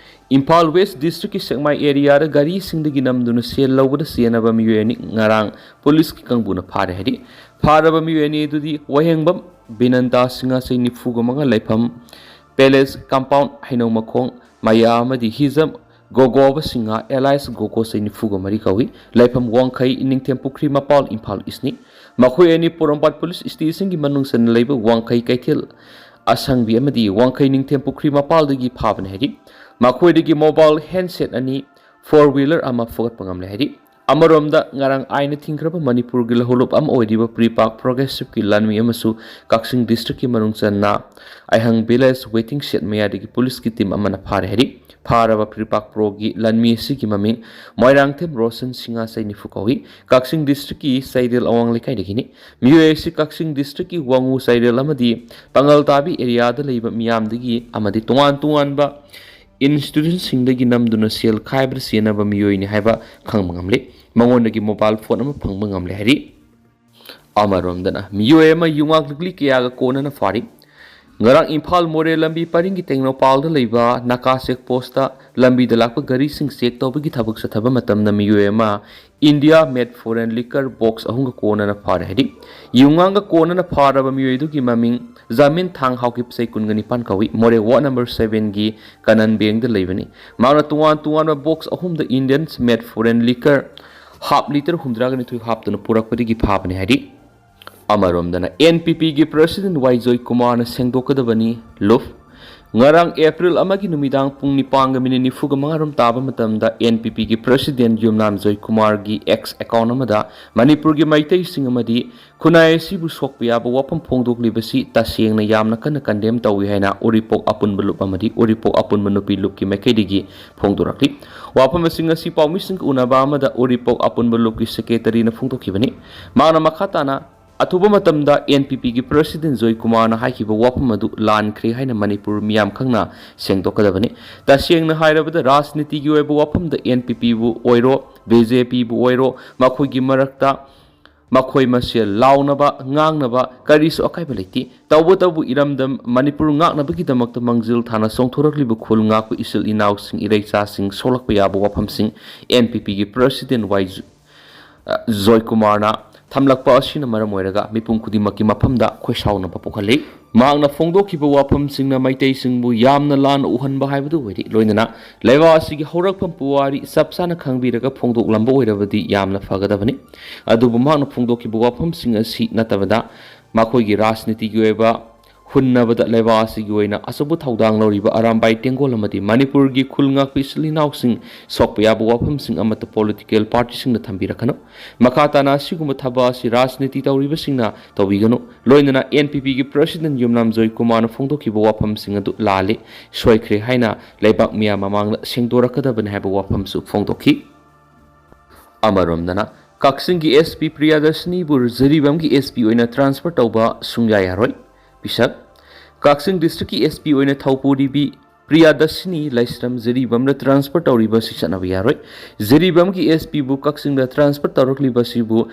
ꯏꯝꯐꯥꯜ ꯋꯦꯁ ꯗꯤꯁꯇ꯭ꯔꯤꯛꯀꯤ ꯁꯦꯛꯃꯥꯏ ꯑꯦꯔꯤꯌꯥꯗ ꯒꯥꯔꯤꯁꯤꯡꯗꯒꯤ ꯅꯝꯗꯨꯅ ꯁꯦꯜ ꯂꯧꯕꯗ ꯆꯦꯟꯅꯕ ꯃꯤꯑꯣꯏ ꯑꯅꯤ ꯉꯔꯥꯡ ꯄꯨꯂꯤꯁꯀꯤ ꯀꯥꯡꯕꯨꯅ ꯐꯥꯔꯦ ꯍꯥꯏꯔꯤ꯫ ꯐꯥꯔꯕ ꯃꯤꯑꯣꯏ ꯑꯅꯤ ꯑꯗꯨꯗꯤ ꯋꯥꯍꯦꯡꯕꯝ ꯕꯤꯅꯟꯗꯥ ꯁꯤꯡꯍ, ꯆꯍꯤ ꯅꯤꯐꯨꯒ ꯃꯉꯥ, ꯂꯩꯐꯝ ꯄꯦꯂꯦꯁ ꯀꯝꯄꯥꯎꯟ, ꯍꯩꯅꯧ ꯃꯈꯣꯡ, ꯃꯌꯥ ꯑꯃꯗꯤ ꯍꯤꯖꯝ ꯒꯣꯒꯣꯕ ꯁꯤꯡꯍ alias ꯒꯣꯒꯣ, ꯆꯍꯤ ꯅꯤꯐꯨꯒ ꯃꯔꯤ ꯀꯧꯏ꯫ ꯂꯩꯐꯝ ꯋꯥꯡꯈꯩ, ꯅꯤꯡꯊꯦꯝ ꯄꯨꯈ꯭ꯔꯤ ꯃꯄꯥꯜ, ꯏꯝꯐꯥꯜ ꯏꯁꯅꯤ꯫ ꯃꯈꯣꯏ ꯑꯅꯤ ꯄꯣꯔꯣꯝꯄꯥꯠ ꯄꯨꯂꯤꯁ ꯁ꯭ꯇꯦꯁꯟꯒꯤ ꯃꯅꯨꯡ ꯆꯟꯅ ꯂꯩꯕ ꯋꯥꯡꯈꯩ ꯀꯩꯊꯦꯜ ꯑꯁꯪꯕꯤ ꯑꯃꯗꯤ ꯋꯥꯡꯈꯩ ꯅꯤꯡꯊꯦꯝ ꯄꯨꯈ꯭ꯔꯤ ꯃꯄꯥꯜꯗꯒꯤ ꯐꯥꯕꯅꯤ ꯍꯥꯏꯔꯤ꯫ ꯃꯈꯣꯏꯗꯒꯤ ꯃꯣꯕꯥꯏꯜ ꯍꯦꯟꯁꯦꯠ ꯑꯅꯤ, ꯐꯣꯔ ꯋꯤꯂꯔ ꯑꯃ ꯐꯒꯠꯄ ꯉꯝꯂꯦ ꯍꯥꯏꯔꯤ꯫ ꯑꯃꯔꯣꯝꯗ, ꯉꯔꯥꯡ ꯑꯥꯏꯟꯅ ꯊꯤꯡꯈ꯭ꯔꯕ ꯃꯅꯤꯄꯨꯔꯒꯤ ꯂꯧꯍꯧꯂꯨꯞ ꯑꯃ ꯑꯣꯏꯔꯤꯕ ꯄ꯭ꯔꯤꯄꯥꯛ ꯄ꯭ꯔꯣꯒ꯭ꯔꯦꯁꯤꯞꯀꯤ ꯂꯥꯟꯃꯤ ꯑꯃꯁꯨ ꯀꯛꯆꯤꯡ ꯗꯤꯁꯇ꯭ꯔꯤꯛꯀꯤ ꯃꯅꯨꯡ ꯆꯟꯅ ꯑꯩꯍꯪ ꯚꯤꯂꯦꯖ ꯋꯦꯇꯤꯡ ꯁꯦꯠ ꯃꯌꯥꯗꯒꯤ ꯄꯨꯂꯤꯁꯀꯤ ꯇꯤꯝ ꯑꯃꯅ ꯐꯥꯔꯦ ꯍꯥꯏꯔꯤ꯫ ꯐꯥꯔꯕ ꯄ꯭ꯔꯤꯄꯥꯛ ꯄ꯭ꯔꯣꯒꯤ ꯂꯥꯟꯃꯤ ꯑꯁꯤꯒꯤ ꯃꯃꯤꯡ ꯃꯣꯏꯔꯥꯡꯊꯦꯝ ꯔꯣꯁꯟ ꯁꯤꯡꯍ, ꯆꯍꯤ ꯅꯤꯐꯨ ꯀꯧꯏ꯫ ꯀꯛꯆꯤꯡ ꯗꯤꯁꯇ꯭ꯔꯤꯛꯀꯤ ꯆꯩꯔꯦꯜ ꯑꯋꯥꯡ ꯂꯩꯀꯥꯏꯗꯒꯤꯅꯤ꯫ ꯃꯤꯑꯣꯏ ꯑꯁꯤ ꯀꯛꯆꯤꯡ ꯗꯤꯁꯇ꯭ꯔꯤꯛꯀꯤ ꯋꯥꯉꯨ ꯆꯩꯔꯦꯜ ꯑꯃꯗꯤ ꯄꯥꯉꯜ ꯇꯥꯕꯤ ꯑꯦꯔꯤꯌꯥꯗ ꯂꯩꯕ ꯃꯤꯌꯥꯝꯗꯒꯤ ꯑꯃꯗꯤ ꯇꯣꯉꯥꯟ ꯇꯣꯉꯥꯟꯕ ꯏꯟꯁꯇꯤꯇ꯭ꯌꯨꯁꯟꯁꯤꯡꯗꯒꯤ ꯅꯝꯗꯨꯅ ꯁꯦꯜ ꯈꯥꯏꯕꯗ ꯆꯦꯟꯅꯕ ꯃꯤꯑꯣꯏꯅꯤ ꯍꯥꯏꯕ ꯈꯪꯕ ꯉꯝꯂꯦ꯫ ꯃꯉꯣꯟꯗꯒꯤ ꯃꯣꯕꯥꯏꯜ ꯐꯣꯟ ꯑꯃ ꯐꯪꯕ ꯉꯝꯂꯦ ꯍꯥꯏꯔꯤ꯫ ꯑꯃꯔꯣꯝꯗꯅ, ꯃꯤꯑꯣꯏ ꯑꯃ ꯌꯨꯉꯥꯛ ꯂꯤꯛꯂꯤ ꯀꯌꯥꯒ ꯀꯣꯟꯅꯅ ꯐꯥꯔꯤ꯫ ꯉꯔꯥꯡ ꯏꯝꯐꯥꯜ ꯃꯣꯔꯦ ꯂꯝꯕꯤ ꯄꯔꯤꯡꯒꯤ ꯇꯦꯡꯅꯧꯄꯥꯜꯗ ꯂꯩꯕ ꯅꯥꯀꯥ ꯆꯦꯛ ꯄꯣꯁꯇ ꯂꯝꯕꯤꯗ ꯂꯥꯛꯄ ꯒꯥꯔꯤꯁꯤꯡ ꯆꯦꯛ ꯇꯧꯕꯒꯤ ꯊꯕꯛ ꯆꯠꯊꯕ ꯃꯇꯝꯗ ꯃꯤꯑꯣꯏ ꯑꯃ ꯏꯟꯗꯤꯌꯥ ꯃꯦꯠ ꯐꯣꯔꯦꯟ ꯂꯤꯀꯔ ꯕꯣꯛꯁ ꯑꯍꯨꯝꯒ ꯀꯣꯟꯅꯅ ꯐꯥꯔꯦ ꯍꯥꯏꯔꯤ꯫ ꯌꯨꯉꯥꯡꯒ ꯀꯣꯟꯅꯅ ꯐꯥꯔꯕ ꯃꯤꯑꯣꯏ ꯑꯗꯨꯒꯤ ꯃꯃꯤꯡ ꯖꯥꯃꯤꯟ ꯊꯥꯡ ꯍꯥꯎꯀꯤꯞ, ꯆꯍꯤ ꯀꯨꯟꯒ ꯅꯤꯄꯥꯟ ꯀꯧꯏ꯫ ꯃꯣꯔꯦ ꯋꯥꯔꯗ ꯅꯝꯕꯔ ꯁꯚꯦꯟꯒꯤ ꯀꯅꯟ ꯕꯦꯡꯗ ꯂꯩꯕꯅꯤ꯫ ꯃꯍꯥꯛꯅ ꯇꯣꯉꯥꯟ ꯇꯣꯉꯥꯟꯕ ꯕꯣꯛꯁ ꯑꯍꯨꯝꯗ ꯏꯟꯗꯤꯌꯟ ꯃꯦꯠ ꯐꯣꯔꯦꯟ ꯂꯤꯀꯔ ꯍꯥꯞ ꯂꯤꯇꯔ ꯍꯨꯝꯗ꯭ꯔꯥꯒ ꯅꯤꯊꯣꯏ ꯍꯥꯞꯇꯨꯅ ꯄꯨꯔꯛꯄꯗꯒꯤ ꯐꯥꯕꯅꯤ ꯍꯥꯏꯔꯤ꯫ ꯑꯃꯔꯣꯝꯗꯅ, ꯑꯦꯟ ꯄꯤ ꯄꯤꯒꯤ ꯄ꯭ꯔꯁꯤꯗꯦꯟ ꯋꯥꯏ ꯖꯣꯏꯀꯨꯃꯥꯔꯅ ꯁꯦꯡꯗꯣꯛꯀꯗꯕꯅꯤ꯫ ꯂꯨꯞ꯫ ꯉꯔꯥꯡ ꯑꯦꯄ꯭ꯔꯤꯜ ꯑꯃꯒꯤ ꯅꯨꯃꯤꯗꯥꯡ ꯄꯨꯡ ꯅꯤꯄꯥꯟꯒ ꯃꯤꯅꯤꯠ ꯅꯤꯐꯨꯒ ꯃꯉꯥ ꯔꯣꯝ ꯇꯥꯕ ꯃꯇꯝꯗ ꯑꯦꯟ ꯄꯤ ꯄꯤꯒꯤ ꯄ꯭ꯔꯁꯤꯗꯦꯟ ꯌꯨꯝꯅꯥꯝ ꯖꯣꯏꯀꯨꯃꯥꯔꯒꯤ ꯑꯦꯛꯁ ꯑꯦꯀꯥꯎꯟ ꯑꯃꯗ ꯃꯅꯤꯄꯨꯔꯒꯤ ꯃꯩꯇꯩꯁꯤꯡ ꯑꯃꯗꯤ ꯈꯨꯟꯅꯥꯏ ꯑꯁꯤꯕꯨ ꯁꯣꯛꯄ ꯌꯥꯕ ꯋꯥꯐꯝ ꯐꯣꯡꯗꯣꯛꯂꯤꯕꯁꯤ ꯇꯁꯦꯡꯅ ꯌꯥꯝꯅ ꯀꯟꯅ ꯀꯟꯗꯦꯝ ꯇꯧꯏ ꯍꯥꯏꯅ ꯎꯔꯤꯄꯣꯛ ꯑꯄꯨꯟꯕ ꯂꯨꯞ ꯑꯃꯗꯤ ꯎꯔꯤꯄꯣꯛ ꯑꯄꯨꯟꯕ ꯅꯨꯄꯤ ꯂꯨꯞꯀꯤ ꯃꯥꯏꯀꯩꯗꯒꯤ ꯐꯣꯡꯗꯣꯔꯛꯂꯤ꯫ ꯋꯥꯐꯝꯁꯤꯡ ꯑꯁꯤ ꯄꯥꯎꯃꯤꯁꯤꯡꯒ ꯎꯅꯕ ꯑꯃꯗ ꯎꯔꯤꯄꯣꯛ ꯑꯄꯨꯟꯕ ꯂꯨꯞꯀꯤ ꯁꯦꯀ꯭ꯔꯦꯇꯔꯤꯅ ꯐꯣꯡꯗꯣꯛꯈꯤꯕꯅꯤ꯫ ꯃꯍꯥꯛꯅ ꯃꯈꯥ ꯇꯥꯅ ꯑꯊꯨꯕ ꯃꯇꯝꯗ ꯑꯦꯟ ꯄꯤ ꯄꯤꯒꯤ ꯄ꯭ꯔꯁꯤꯗꯦꯟ ꯖꯣꯏꯀꯨꯃꯥꯔꯅ ꯍꯥꯏꯈꯤꯕ ꯋꯥꯐꯝ ꯑꯗꯨ ꯂꯥꯟꯈ꯭ꯔꯦ ꯍꯥꯏꯅ ꯃꯅꯤꯄꯨꯔ ꯃꯤꯌꯥꯝ ꯈꯪꯅ ꯁꯦꯡꯗꯣꯛꯀꯗꯕꯅꯤ꯫ ꯇꯁꯦꯡꯅ ꯍꯥꯏꯔꯕꯗ ꯔꯥꯖꯅꯤꯇꯤꯒꯤ ꯑꯣꯏꯕ ꯋꯥꯐꯝꯗ ꯑꯦꯟ ꯄꯤ ꯄꯤꯕꯨ ꯑꯣꯏꯔꯣ, ꯕꯤ ꯖꯦ ꯄꯤꯕꯨ ꯑꯣꯏꯔꯣ, ꯃꯈꯣꯏꯒꯤ ꯃꯔꯛꯇ ꯃꯈꯣꯏ ꯃꯁꯦꯜ ꯂꯥꯎꯅꯕ, ꯉꯥꯡꯅꯕ ꯀꯔꯤꯁꯨ ꯑꯀꯥꯏꯕ ꯂꯩꯇꯦ꯫ ꯇꯧꯕꯇꯕꯨ ꯏꯔꯝꯗꯝ ꯃꯅꯤꯄꯨꯔ ꯉꯥꯛꯅꯕꯒꯤꯗꯃꯛꯇ ꯃꯥꯡꯖꯤꯜ ꯊꯥꯅ ꯆꯣꯡꯊꯣꯔꯛꯂꯤꯕ ꯈꯨꯜ ꯉꯥꯛꯄ ꯏꯆꯤꯜ ꯏꯅꯥꯎꯁꯤꯡ, ꯏꯔꯩꯆꯥꯁꯤꯡ ꯁꯣꯛꯂꯛꯄ ꯌꯥꯕ ꯋꯥꯐꯝꯁꯤꯡ ꯑꯦꯟ ꯄꯤ ꯄꯤꯒꯤ ꯄ꯭ꯔꯁꯤꯗꯦꯟ ꯋꯥꯏ ꯖꯣ-, ꯑ, ꯖꯣꯏꯀꯨꯃꯥꯔꯅ ꯊꯝꯂꯛꯄ ꯑꯁꯤꯅ ꯃꯔꯝ ꯑꯣꯏꯔꯒ ꯃꯤꯄꯨꯝ ꯈꯨꯗꯤꯡꯃꯛꯀꯤ ꯃꯐꯝꯗ ꯈꯣꯏꯁꯥꯎꯅꯕ ꯄꯣꯛꯍꯜꯂꯤ꯫ ꯃꯍꯥꯛꯅ ꯐꯣꯡꯗꯣꯛꯈꯤꯕ ꯋꯥꯐꯝꯁꯤꯡꯅ ꯃꯩꯇꯩꯁꯤꯡꯕꯨ ꯌꯥꯝꯅ ꯂꯥꯟꯅ ꯎꯍꯟꯕ ꯍꯥꯏꯕꯗꯨ ꯑꯣꯏꯔꯤ꯫ ꯂꯣꯏꯅꯅ ꯂꯩꯕꯥꯛ ꯑꯁꯤꯒꯤ ꯍꯧꯔꯛꯐꯝ ꯄꯨꯋꯥꯔꯤ ꯆꯞ ꯆꯥꯅ ꯈꯪꯕꯤꯔꯒ ꯐꯣꯡꯗꯣꯛꯂꯝꯕ ꯑꯣꯏꯔꯕꯗꯤ ꯌꯥꯝꯅ ꯐꯒꯗꯕꯅꯤ꯫ ꯑꯗꯨꯕꯨ ꯃꯍꯥꯛꯅ ꯐꯣꯡꯗꯣꯛꯈꯤꯕ ꯋꯥꯐꯝꯁꯤꯡ ꯑꯁꯤ ꯅꯠꯇꯕꯗ ꯃꯈꯣꯏꯒꯤ ꯔꯥꯖꯅꯤꯇꯤꯒꯤ ꯑꯣꯏꯕ ꯍꯨꯟꯅꯕꯗ ꯂꯩꯕꯥꯛ ꯑꯁꯤꯒꯤ ꯑꯣꯏꯅ ꯑꯆꯧꯕ ꯊꯧꯗꯥꯡ ꯂꯧꯔꯤꯕ ꯑꯔꯥꯝꯕꯥꯏ ꯇꯦꯡꯒꯣꯜ ꯑꯃꯗꯤ ꯃꯅꯤꯄꯨꯔꯒꯤ ꯈꯨꯜ ꯉꯥꯛꯄ ꯏꯆꯤꯜ ꯏꯅꯥꯎꯁꯤꯡ ꯁꯣꯛꯄ ꯌꯥꯕ ꯋꯥꯐꯝꯁꯤꯡ ꯑꯃꯠꯇ ꯄꯣꯂꯤꯇꯤꯀꯦꯜ ꯄꯥꯔꯇꯤꯁꯤꯡꯅ ꯊꯝꯕꯤꯔꯛꯀꯅꯨ꯫ ꯃꯈꯥ ꯇꯥꯅ ꯑꯁꯤꯒꯨꯝꯕ ꯊꯕꯛ ꯑꯁꯤ ꯔꯥꯖꯅꯤꯇꯤ ꯇꯧꯔꯤꯕꯁꯤꯡꯅ ꯇꯧꯕꯤꯒꯅꯨ꯫ ꯂꯣꯏꯅꯅ ꯑꯦꯟ ꯄꯤ ꯄꯤꯒꯤ ꯄ꯭ꯔꯁꯤꯗꯦꯟ ꯌꯨꯝꯅꯥꯝ ꯖꯣꯏꯀꯨꯃꯥꯔꯅ ꯐꯣꯡꯗꯣꯛꯈꯤꯕ ꯋꯥꯐꯝꯁꯤꯡ ꯑꯗꯨ ꯂꯥꯜꯂꯤ, ꯁꯣꯏꯈ꯭ꯔꯦ ꯍꯥꯏꯅ ꯂꯩꯕꯥꯛ ꯃꯤꯌꯥꯝ ꯃꯃꯥꯡꯗ ꯁꯦꯡꯗꯣꯔꯛꯀꯗꯕꯅꯤ ꯍꯥꯏꯕ ꯋꯥꯐꯝꯁꯨ ꯐꯣꯡꯗꯣꯛꯈꯤ꯫ ꯑꯃꯔꯣꯝꯗꯅ, ꯀꯛꯆꯤꯡꯒꯤ ꯑꯦꯁ ꯄꯤ ꯄ꯭ꯔꯤꯌꯥꯗꯔꯁꯤꯅꯤꯕꯨ ꯖꯤꯔꯤꯕꯥꯝꯒꯤ ꯑꯦꯁ ꯄꯤ ꯑꯣꯏꯅ ꯇ꯭ꯔꯥꯟꯁꯐꯔ ꯇꯧꯕ ꯁꯨꯡꯌꯥ ꯌꯥꯔꯣꯏ꯫ ꯄꯤꯁꯛ꯫ ꯀꯛꯆꯤꯡ ꯗꯤꯁꯇ꯭ꯔꯤꯛꯀꯤ ꯑꯦꯁ ꯄꯤ ꯑꯣꯏꯅ ꯊꯧꯄꯨꯔꯤꯕꯤ ꯄ꯭ꯔꯤꯌꯥꯗꯔꯁꯤꯅꯤ ꯂꯥꯏꯁ꯭ꯔꯝ ꯖꯤꯔꯤꯕꯥꯝꯗ ꯇ꯭ꯔꯥꯟꯁꯐꯔ ꯇꯧꯔꯤꯕ ꯑꯁꯤ ꯆꯠꯅꯕ ꯌꯥꯔꯣꯏ꯫ ꯖꯤꯔꯤꯕꯥꯝꯒꯤ ꯑꯦꯁ ꯄꯤꯕꯨ ꯀꯛꯆꯤꯡꯗ ꯇ꯭ꯔꯥꯟꯁꯐꯔ ꯇꯧꯔꯛꯂꯤꯕ ꯑꯁꯤꯕꯨ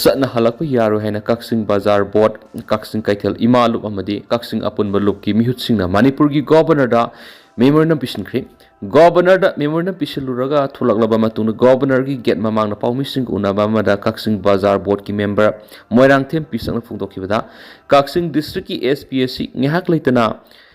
ꯆꯠꯅꯍꯜꯂꯛꯄ ꯌꯥꯔꯣꯏ ꯍꯥꯏꯅ ꯀꯛꯆꯤꯡ ꯕꯖꯥꯔ ꯕꯣꯔꯗ, ꯀꯛꯆꯤꯡ ꯀꯩꯊꯦꯜ ꯏꯃꯥ ꯂꯨꯞ ꯑꯃꯗꯤ ꯀꯛꯆꯤꯡ ꯑꯄꯨꯟꯕ ꯂꯨꯞꯀꯤ ꯃꯤꯍꯨꯠꯁꯤꯡꯅ ꯃꯅꯤꯄꯨꯔꯒꯤ ꯒꯣꯕꯔꯅꯔꯗ ꯃꯦꯃꯣꯔꯦꯟꯗꯝ ꯄꯤꯁꯤꯟꯈ꯭ꯔꯤ꯫ ꯒꯣꯕꯔꯅꯔꯗ ꯃꯦꯃꯣꯔꯦꯟꯗꯝ ꯄꯤꯁꯤꯜꯂꯨꯔꯒ ꯊꯣꯛꯂꯛꯂꯕ ꯃꯇꯨꯡꯗ ꯒꯣꯕꯔꯅꯔꯒꯤ ꯒꯦꯠ ꯃꯃꯥꯡꯗ ꯄꯥꯎꯃꯤꯁꯤꯡꯒ ꯎꯅꯕ ꯑꯃꯗ ꯀꯛꯆꯤꯡ ꯕꯖꯥꯔ ꯕꯣꯔꯗꯀꯤ ꯃꯦꯝꯕꯔ ꯃꯣꯏꯔꯥꯡꯊꯦꯝ ꯄꯤꯁꯛꯅ ꯐꯣꯡꯗꯣꯛꯈꯤꯕꯗ, ꯀꯛꯆꯤꯡ ꯗꯤꯁꯇ꯭ꯔꯤꯛꯀꯤ ꯑꯦꯁ ꯄꯤ ꯑꯁꯤ ꯉꯥꯏꯍꯥꯛ ꯂꯩꯇꯅ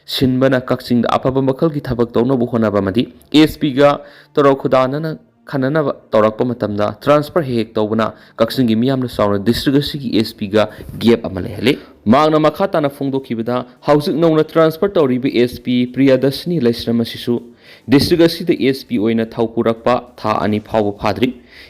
ꯁꯤꯟꯕꯅ ꯀꯛꯆꯤꯡꯗ ꯑꯐꯕ ꯃꯈꯜꯒꯤ ꯊꯕꯛ ꯇꯧꯅꯕ ꯍꯣꯠꯅꯕ ꯑꯃꯗꯤ ꯑꯦꯁ ꯄꯤꯒ ꯇꯧꯔ ꯈꯨꯗꯥꯅꯅ ꯈꯟꯅꯅꯕ ꯇꯧꯔꯛꯄ ꯃꯇꯝꯗ transfer ꯍꯦꯛ ꯍꯦꯛ ꯇꯧꯕꯅ ꯀꯛꯆꯤꯡꯒꯤ ꯃꯤꯌꯥꯝꯅ ꯆꯥꯎꯅ district ꯑꯁꯤꯒꯤ S P ꯒ gap ꯑꯃ ꯂꯩꯍꯜꯂꯤ꯫ ꯃꯍꯥꯛꯅ ꯃꯈꯥ ꯇꯥꯅ ꯐꯣꯡꯗꯣꯛꯈꯤꯕꯗ, ꯍꯧꯖꯤꯛ ꯅꯧꯅ transfer ꯇꯧꯔꯤꯕ S P ꯄ꯭ꯔꯤꯌꯥꯗꯔꯁꯤꯅꯤ ꯂꯩꯁ꯭ꯔꯝ ꯑꯁꯤꯁꯨ district ꯑꯁꯤꯗ S P ꯑꯣꯏꯅ ꯊꯧ ꯄꯨꯔꯛꯄ ꯊꯥ ꯑꯅꯤ ꯐꯥꯎꯕ ꯐꯥꯗ꯭ꯔꯤ꯫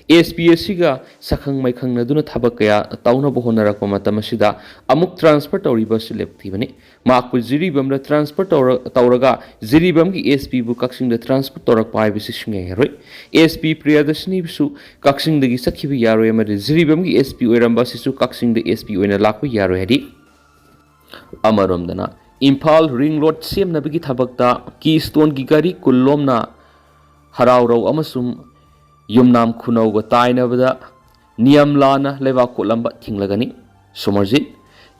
S P ꯑꯁꯤꯒ ꯁꯛꯈꯪ ꯃꯥꯏꯈꯪꯅꯗꯨꯅ ꯊꯕꯛ ꯀꯌꯥ ꯇꯧꯅꯕ ꯍꯣꯠꯅꯔꯛꯄ ꯃꯇꯝ ꯑꯁꯤꯗ ꯑꯃꯨꯛ transfer ꯇꯧꯔꯤꯕ ꯑꯁꯤ ꯂꯦꯞꯊꯤꯕꯅꯤ꯫ ꯃꯍꯥꯛꯄꯨ ꯖꯤꯔꯤꯕꯥꯝꯗ transfer ꯇꯧꯔ-, ꯇꯧꯔꯒ ꯖꯤꯔꯤꯕꯥꯝꯒꯤ S P ꯕꯨ ꯀꯛꯆꯤꯡꯗ transfer ꯇꯧꯔꯛꯄ ꯍꯥꯏꯕꯁꯤ ꯁꯨꯡꯌꯥ ꯌꯥꯔꯣꯏ꯫ S P ꯄ꯭ꯔꯤꯌꯥꯗꯔꯁꯤꯅꯤꯕꯨꯁꯨ ꯀꯛꯆꯤꯡꯗꯒꯤ ꯆꯠꯈꯤꯕ ꯌꯥꯔꯣꯏ ꯑꯃꯗꯤ ꯖꯤꯔꯤꯕꯥꯝꯒꯤ S P ꯑꯣꯏꯔꯝꯕ ꯑꯁꯤꯁꯨ ꯀꯛꯆꯤꯡꯗ S P ꯑꯣꯏꯅ ꯂꯥꯛꯄ ꯌꯥꯔꯣꯏ ꯍꯥꯏꯔꯤ꯫ ꯑꯃꯔꯣꯝꯗꯅ, ꯏꯝꯐꯥꯜ ring road ꯁꯦꯝꯅꯕꯒꯤ ꯊꯕꯛꯇ Keystoneꯒꯤ ꯒꯥꯔꯤ ꯀꯨꯟ ꯂꯣꯝꯅ ꯍꯔꯥꯎꯔꯧ ꯑꯃꯁꯨꯡ ꯌꯨꯝꯅꯥꯝ ꯈꯨꯅꯧꯒ ꯇꯥꯏꯅꯕꯗ ꯅꯤꯌꯝ ꯂꯥꯟꯅ ꯂꯩꯕꯥꯛ ꯀꯣꯠꯂꯝꯕ ꯊꯤꯡꯂꯒꯅꯤ꯫ ꯁꯣꯃꯔꯖꯤꯠ,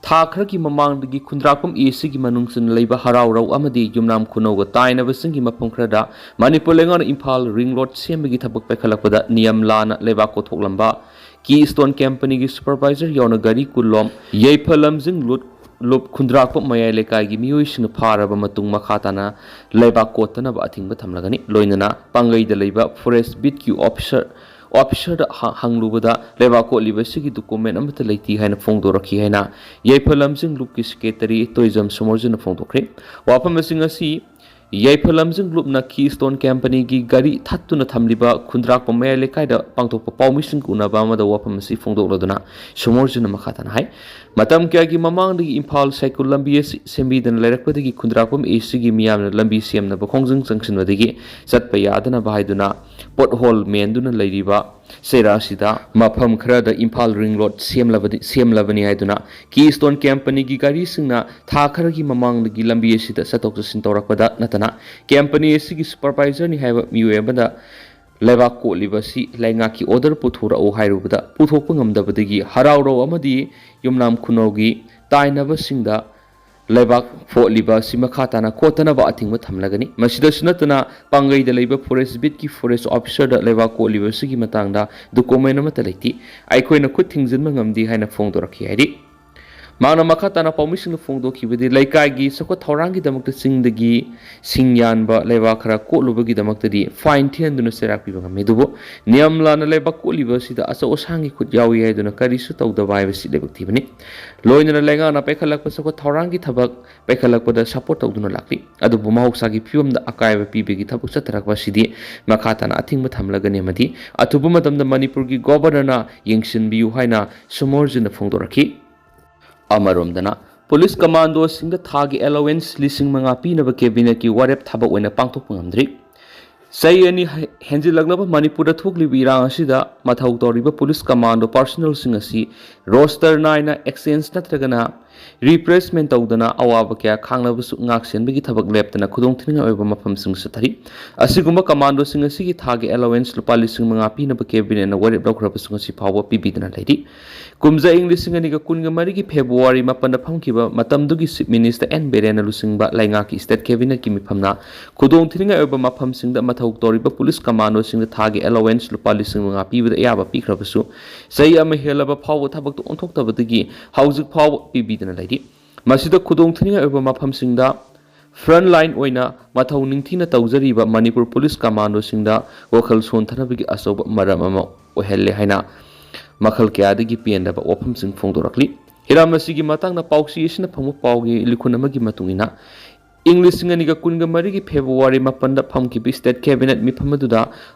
ꯊꯥ ꯈꯔꯒꯤ ꯃꯃꯥꯡꯗꯒꯤ ꯈꯨꯟꯗ꯭ꯔꯥꯛꯄꯝ A Cꯒꯤ ꯃꯅꯨꯡ ꯆꯟꯅ ꯂꯩꯕ ꯍꯔꯥꯎꯔꯧ ꯑꯃꯗꯤ ꯌꯨꯝꯅꯥꯝ ꯈꯨꯅꯧꯒ ꯇꯥꯏꯅꯕꯁꯤꯡꯒꯤ ꯃꯐꯝ ꯈꯔꯗ ꯃꯅꯤꯄꯨꯔ ꯂꯩꯉꯥꯛꯅ ꯏꯝꯐꯥꯜ ring road ꯁꯦꯝꯕꯒꯤ ꯊꯕꯛ ꯄꯥꯏꯈꯠꯂꯛꯄꯗ ꯅꯤꯌꯝ ꯂꯥꯟꯅ ꯂꯩꯕꯥꯛ ꯀꯣꯠꯊꯣꯛꯂꯝꯕ Keystone Companyꯒꯤ supervisor ꯌꯥꯎꯅ ꯒꯥꯔꯤ ꯀꯨꯟ ꯂꯣꯝ ꯌꯥꯏꯐꯂꯝꯖꯤꯡ ꯂꯨꯞ, ꯂꯨꯞ ꯈꯨꯟꯗ꯭ꯔꯥꯛꯄꯝ ꯃꯌꯥꯏ ꯂꯩꯀꯥꯏꯒꯤ ꯃꯤꯑꯣꯏꯁꯤꯡꯅ ꯐꯥꯔꯕ ꯃꯇꯨꯡ ꯃꯈꯥ ꯇꯥꯅ ꯂꯩꯕꯥꯛ ꯀꯣꯠꯇꯅꯕ ꯑꯊꯤꯡꯕ ꯊꯝꯂꯒꯅꯤ꯫ ꯂꯣꯏꯅꯅ ꯄꯥꯡꯒꯩꯗ ꯂꯩꯕ forest beatꯀꯤ officer, officerꯗ ꯍ-, ꯍꯪꯂꯨꯕꯗ ꯂꯩꯕꯥꯛ ꯀꯣꯠꯂꯤꯕ ꯑꯁꯤꯒꯤ document ꯑꯃꯠꯇ ꯂꯩꯇꯦ ꯍꯥꯏꯅ ꯐꯣꯡꯗꯣꯔꯛꯈꯤ ꯍꯥꯏꯅ ꯌꯥꯏꯐꯂꯝꯖꯤꯡ ꯂꯨꯞꯀꯤ secretary ꯇꯣꯏꯖꯝ ꯁꯣꯃꯣꯔꯖꯤꯅ ꯐꯣꯡꯗꯣꯛꯈ꯭ꯔꯦ꯫ ꯋꯥꯐꯝꯁꯤꯡ ꯑꯁꯤ ꯌꯥꯏꯐꯂꯝꯖꯤꯡ ꯂꯨꯞꯅ Keystone Companyꯒꯤ ꯒꯥꯔꯤ ꯊꯠꯇꯨꯅ ꯊꯝꯂꯤꯕ ꯈꯨꯟꯗ꯭ꯔꯥꯛꯄꯝ ꯃꯌꯥꯏ ꯂꯩꯀꯥꯏꯗ ꯄꯥꯡꯊꯣꯛꯄ ꯄꯥꯎꯃꯤꯁꯤꯡꯒ ꯎꯅꯕ ꯑꯃꯗ ꯋꯥꯐꯝ ꯑꯁꯤ ꯐꯣꯡꯗꯣꯛꯂꯗꯨꯅ ꯁꯣꯃꯣꯔꯖꯤꯅ ꯃꯈꯥ ꯇꯥꯅ ꯍꯥꯏ, ꯃꯇꯝ ꯀꯌꯥꯒꯤ ꯃꯃꯥꯡꯗꯒꯤ ꯏꯝꯐꯥꯜ ꯁꯥꯏꯀꯨꯜ ꯂꯝꯕꯤ ꯑꯁꯤ ꯁꯦꯝꯕꯤꯗꯅ ꯂꯩꯔꯛꯄꯗꯒꯤ ꯈꯨꯟꯗ꯭ꯔꯥꯛꯄꯝ A Cꯒꯤ ꯃꯤꯌꯥꯝꯅ ꯂꯝꯕꯤ ꯁꯦꯝꯅꯕ ꯈꯣꯡꯖꯪ ꯆꯪꯁꯤꯟꯕꯗꯒꯤ ꯆꯠꯄ ꯌꯥꯗꯅꯕ ꯍꯥꯏꯗꯨꯅ pothole ꯃꯦꯟꯗꯨꯅ ꯂꯩꯔꯤꯕ ꯆꯩꯔꯥ ꯑꯁꯤꯗ ꯃꯐꯝ ꯈꯔꯗ ꯏꯝꯐꯥꯜ ring road ꯁꯦꯝꯂꯕꯗꯤ, ꯁꯦꯝꯂꯕꯅꯤ ꯍꯥꯏꯗꯨꯅ Keystone Companyꯒꯤ ꯒꯥꯔꯤꯁꯤꯡꯅ ꯊꯥ ꯈꯔꯒꯤ ꯃꯃꯥꯡꯗꯒꯤ ꯂꯝꯕꯤ ꯑꯁꯤꯗ ꯆꯠꯊꯣꯛ ꯆꯠꯁꯤꯟ ꯇꯧꯔꯛꯄꯗ ꯅꯠꯇꯅ company ꯑꯁꯤꯒꯤ supervisorꯅꯤ ꯍꯥꯏꯕ ꯃꯤꯑꯣꯏ ꯑꯃꯗ ꯂꯩꯕꯥꯛ ꯀꯣꯠꯂꯤꯕ ꯑꯁꯤ ꯂꯩꯉꯥꯛꯀꯤ order ꯄꯨꯊꯣꯔꯛꯎ ꯍꯥꯏꯔꯨꯕꯗ ꯄꯨꯊꯣꯛꯄ ꯉꯝꯗꯕꯗꯒꯤ ꯍꯔꯥꯎꯔꯧ ꯑꯃꯗꯤ ꯌꯨꯝꯅꯥꯝ ꯈꯨꯅꯧꯒꯤ ꯇꯥꯏꯅꯕꯁꯤꯡꯗ ꯂꯩꯕꯥꯛ ꯐꯣꯠꯂꯤꯕ ꯑꯁꯤ ꯃꯈꯥ ꯇꯥꯅ ꯀꯣꯠꯇꯅꯕ ꯑꯊꯤꯡꯕ ꯊꯝꯂꯒꯅꯤ꯫ ꯃꯁꯤꯗꯁꯨ ꯅꯠꯇꯅ ꯄꯥꯡꯒꯩꯗ ꯂꯩꯕ forest beatꯀꯤ forest officerꯗ ꯂꯩꯕꯥꯛ ꯀꯣꯠꯂꯤꯕ ꯑꯁꯤꯒꯤ ꯃꯇꯥꯡꯗ document ꯑꯃꯠꯇ ꯂꯩꯇꯦ, ꯑꯩꯈꯣꯏꯅ ꯈꯨꯠ ꯊꯤꯡꯖꯤꯟꯕ ꯉꯝꯗꯦ ꯍꯥꯏꯅ ꯐꯣꯡꯗꯣꯔꯛꯈꯤ ꯍꯥꯏꯔꯤ꯫ ꯃꯍꯥꯛꯅ ꯃꯈꯥ ꯇꯥꯅ ꯄꯥꯎꯃꯤꯁꯤꯡꯗ ꯐꯣꯡꯗꯣꯛꯈꯤꯕꯗꯤ, ꯂꯩꯀꯥꯏꯒꯤ ꯆꯥꯎꯈꯠ ꯊꯧꯔꯥꯡꯒꯤꯗꯃꯛꯇ ꯆꯤꯡꯗꯒꯤ ꯁꯤꯡ ꯌꯥꯟꯕ ꯂꯩꯕꯥꯛ ꯈꯔ ꯀꯣꯠꯂꯨꯕꯒꯤꯗꯃꯛꯇꯗꯤ fine ꯊꯤꯍꯟꯗꯨꯅ ꯆꯩꯔꯥꯛ ꯄꯤꯕ ꯉꯝꯃꯤ, ꯑꯗꯨꯕꯨ ꯅꯤꯌꯝ ꯂꯥꯟꯅ ꯂꯩꯕꯥꯛ ꯀꯣꯠꯂꯤꯕ ꯑꯁꯤꯗ ꯑꯆꯧ ꯑꯁꯥꯡꯒꯤ ꯈꯨꯠ ꯌꯥꯎꯏ ꯍꯥꯏꯗꯨꯅ ꯀꯔꯤꯁꯨ ꯇꯧꯗꯕ ꯍꯥꯏꯕꯁꯤ ꯂꯥꯏꯕꯛ ꯊꯤꯕꯅꯤ꯫ ꯂꯣꯏꯅꯅ ꯂꯩꯉꯥꯛꯅ ꯄꯥꯏꯈꯠꯂꯛꯄ ꯆꯥꯎꯈꯠ ꯊꯧꯔꯥꯡꯒꯤ ꯊꯕꯛ ꯄꯥꯏꯈꯠꯂꯛꯄꯗ support ꯇꯧꯗꯨꯅ ꯂꯥꯛꯂꯤ, ꯑꯗꯨꯕꯨ ꯃꯍꯧꯁꯥꯒꯤ ꯐꯤꯕꯝꯗ ꯑꯀꯥꯏꯕ ꯄꯤꯕꯒꯤ ꯊꯕꯛ ꯆꯠꯊꯔꯛꯄ ꯑꯁꯤꯗꯤ ꯃꯈꯥ ꯇꯥꯅ ꯑꯊꯤꯡꯕ ꯊꯝꯂꯒꯅꯤ ꯑꯃꯗꯤ ꯑꯊꯨꯕ ꯃꯇꯝꯗ ꯃꯅꯤꯄꯨꯔꯒꯤ Governorꯅ ꯌꯦꯡꯁꯤꯟꯕꯤꯌꯨ ꯍꯥꯏꯅ ꯁꯨꯃꯣꯔꯖꯤꯅ ꯐꯣꯡꯗꯣꯔꯛꯈꯤ꯫ ꯑꯃꯔꯣꯝꯗꯅ, ꯄꯨꯂꯤꯁ ꯀꯃꯥꯟꯗꯣꯁꯤꯡꯗ ꯊꯥꯒꯤ allowance ꯂꯤꯁꯤꯡ ꯃꯉꯥ ꯄꯤꯅꯕ Cabinetꯀꯤ ꯋꯥꯔꯦꯞ ꯊꯕꯛ ꯑꯣꯏꯅ ꯄꯥꯡꯊꯣꯛꯄ ꯉꯝꯗ꯭ꯔꯤ꯫ ꯆꯍꯤ ꯑꯅꯤ ꯍꯦ-, ꯍꯦꯟꯖꯤꯜꯂꯛꯂꯕ ꯃꯅꯤꯄꯨꯔꯗ ꯊꯣꯛꯂꯤꯕ ꯏꯔꯥꯡ ꯑꯁꯤꯗ ꯃꯊꯧ ꯇꯧꯔꯤꯕ ꯄꯨꯂꯤꯁ ꯀꯃꯥꯟꯗꯣ personnelꯁꯤꯡ ꯑꯁꯤ roster ꯅꯥꯏꯅ exchange ꯅꯠꯇ꯭ꯔꯒꯅ replacement ꯇꯧꯗꯅ ꯑꯋꯥꯕ ꯀꯌꯥ ꯈꯥꯡꯂꯕꯁꯨ ꯉꯥꯛꯁꯦꯟꯕꯒꯤ ꯊꯕꯛ ꯂꯦꯞꯇꯅ ꯈꯨꯗꯣꯡꯊꯤꯅꯤꯡꯉꯥꯏ ꯑꯣꯏꯕ ꯃꯐꯝꯁꯤꯡ ꯆꯠꯊꯔꯤ꯫ ꯑꯁꯤꯒꯨꯝꯕ ꯀꯃꯥꯟꯗꯣꯁꯤꯡ ꯑꯁꯤꯒꯤ ꯊꯥꯒꯤ allowance ꯂꯨꯄꯥ ꯂꯤꯁꯤꯡ ꯃꯉꯥ ꯄꯤꯅꯕ Cabinetꯅ ꯋꯥꯔꯦꯞ ꯂꯧꯈ꯭ꯔꯕꯁꯨ ꯉꯁꯤ ꯐꯥꯎꯕ ꯄꯤꯕꯤꯗꯅ ꯂꯩꯔꯤ꯫ ꯀꯨꯝꯖꯥ ꯏꯪ ꯂꯤꯁꯤꯡ ꯑꯅꯤꯒ ꯀꯨꯟꯒ ꯃꯔꯤꯒꯤ February ꯃꯥꯄꯟꯗ ꯐꯝꯈꯤꯕ ꯃꯇꯝꯗꯨꯒꯤ Chief Minister ꯑꯦꯟ ꯕꯤꯔꯦꯟꯅ ꯂꯨꯆꯤꯡꯕ ꯂꯩꯉꯥꯛꯀꯤ State Cabinetꯀꯤ ꯃꯤꯐꯝꯅ ꯈꯨꯗꯣꯡꯊꯤꯅꯤꯡꯉꯥꯏ ꯑꯣꯏꯕ ꯃꯐꯝꯁꯤꯡꯗ ꯃꯊꯧ ꯇꯧꯔꯤꯕ ꯄꯨꯂꯤꯁ ꯀꯃꯥꯟꯗꯣꯁꯤꯡꯗ ꯊꯥꯒꯤ allowance ꯂꯨꯄꯥ ꯂꯤꯁꯤꯡ ꯃꯉꯥ ꯄꯤꯕꯗ ꯑꯌꯥꯕ ꯄꯤꯈ꯭ꯔꯕꯁꯨ, ꯆꯍꯤ ꯑꯃ ꯍꯦꯜꯂꯕ ꯐꯥꯎꯕ ꯊꯕꯛꯇ ꯑꯣꯟꯊꯣꯛꯇꯕꯗꯒꯤ ꯍꯧꯖꯤꯛ ꯐꯥꯎꯕ ꯄꯤꯕꯤꯗꯅ ꯂꯩꯔꯤ꯫ ꯃꯁꯤꯗ ꯈꯨꯗꯣꯡꯊꯤꯅꯤꯡꯉꯥꯏ ꯑꯣꯏꯕ ꯃꯐꯝꯁꯤꯡꯗ front line ꯑꯣꯏꯅ ꯃꯊꯧ ꯅꯤꯡꯊꯤꯅ ꯇꯧꯖꯔꯤꯕ ꯃꯅꯤꯄꯨꯔ ꯄꯨꯂꯤꯁ ꯀꯃꯥꯟꯗꯣꯁꯤꯡꯗ ꯋꯥꯈꯜ ꯁꯣꯟꯊꯅꯕꯒꯤ ꯑꯆꯧꯕ ꯃꯔꯝ ꯑꯃ ꯑꯣꯏꯍꯜꯂꯦ ꯍꯥꯏꯅ ꯃꯈꯜ ꯀꯌꯥꯗꯒꯤ ꯄꯦꯟꯗꯕ ꯋꯥꯐꯝꯁꯤꯡ ꯐꯣꯡꯗꯣꯔꯛꯂꯤ꯫ ꯍꯤꯔꯝ ꯑꯁꯤꯒꯤ ꯃꯇꯥꯡꯗ ꯄꯥꯎꯆꯦ ꯑꯁꯤꯅ ꯐꯪꯕ ꯄꯥꯎꯒꯤ ꯂꯤꯈꯨꯟ ꯑꯃꯒꯤ ꯃꯇꯨꯡ ꯏꯟꯅ, ꯏꯪ ꯂꯤꯁꯤꯡ ꯑꯅꯤꯒ ꯀꯨꯟꯒ ꯃꯔꯤꯒꯤ February ꯃꯥꯄꯟꯗ ꯐꯝꯈꯤꯕ State Cabinet ꯃꯤꯐꯝ ꯑꯗꯨꯗ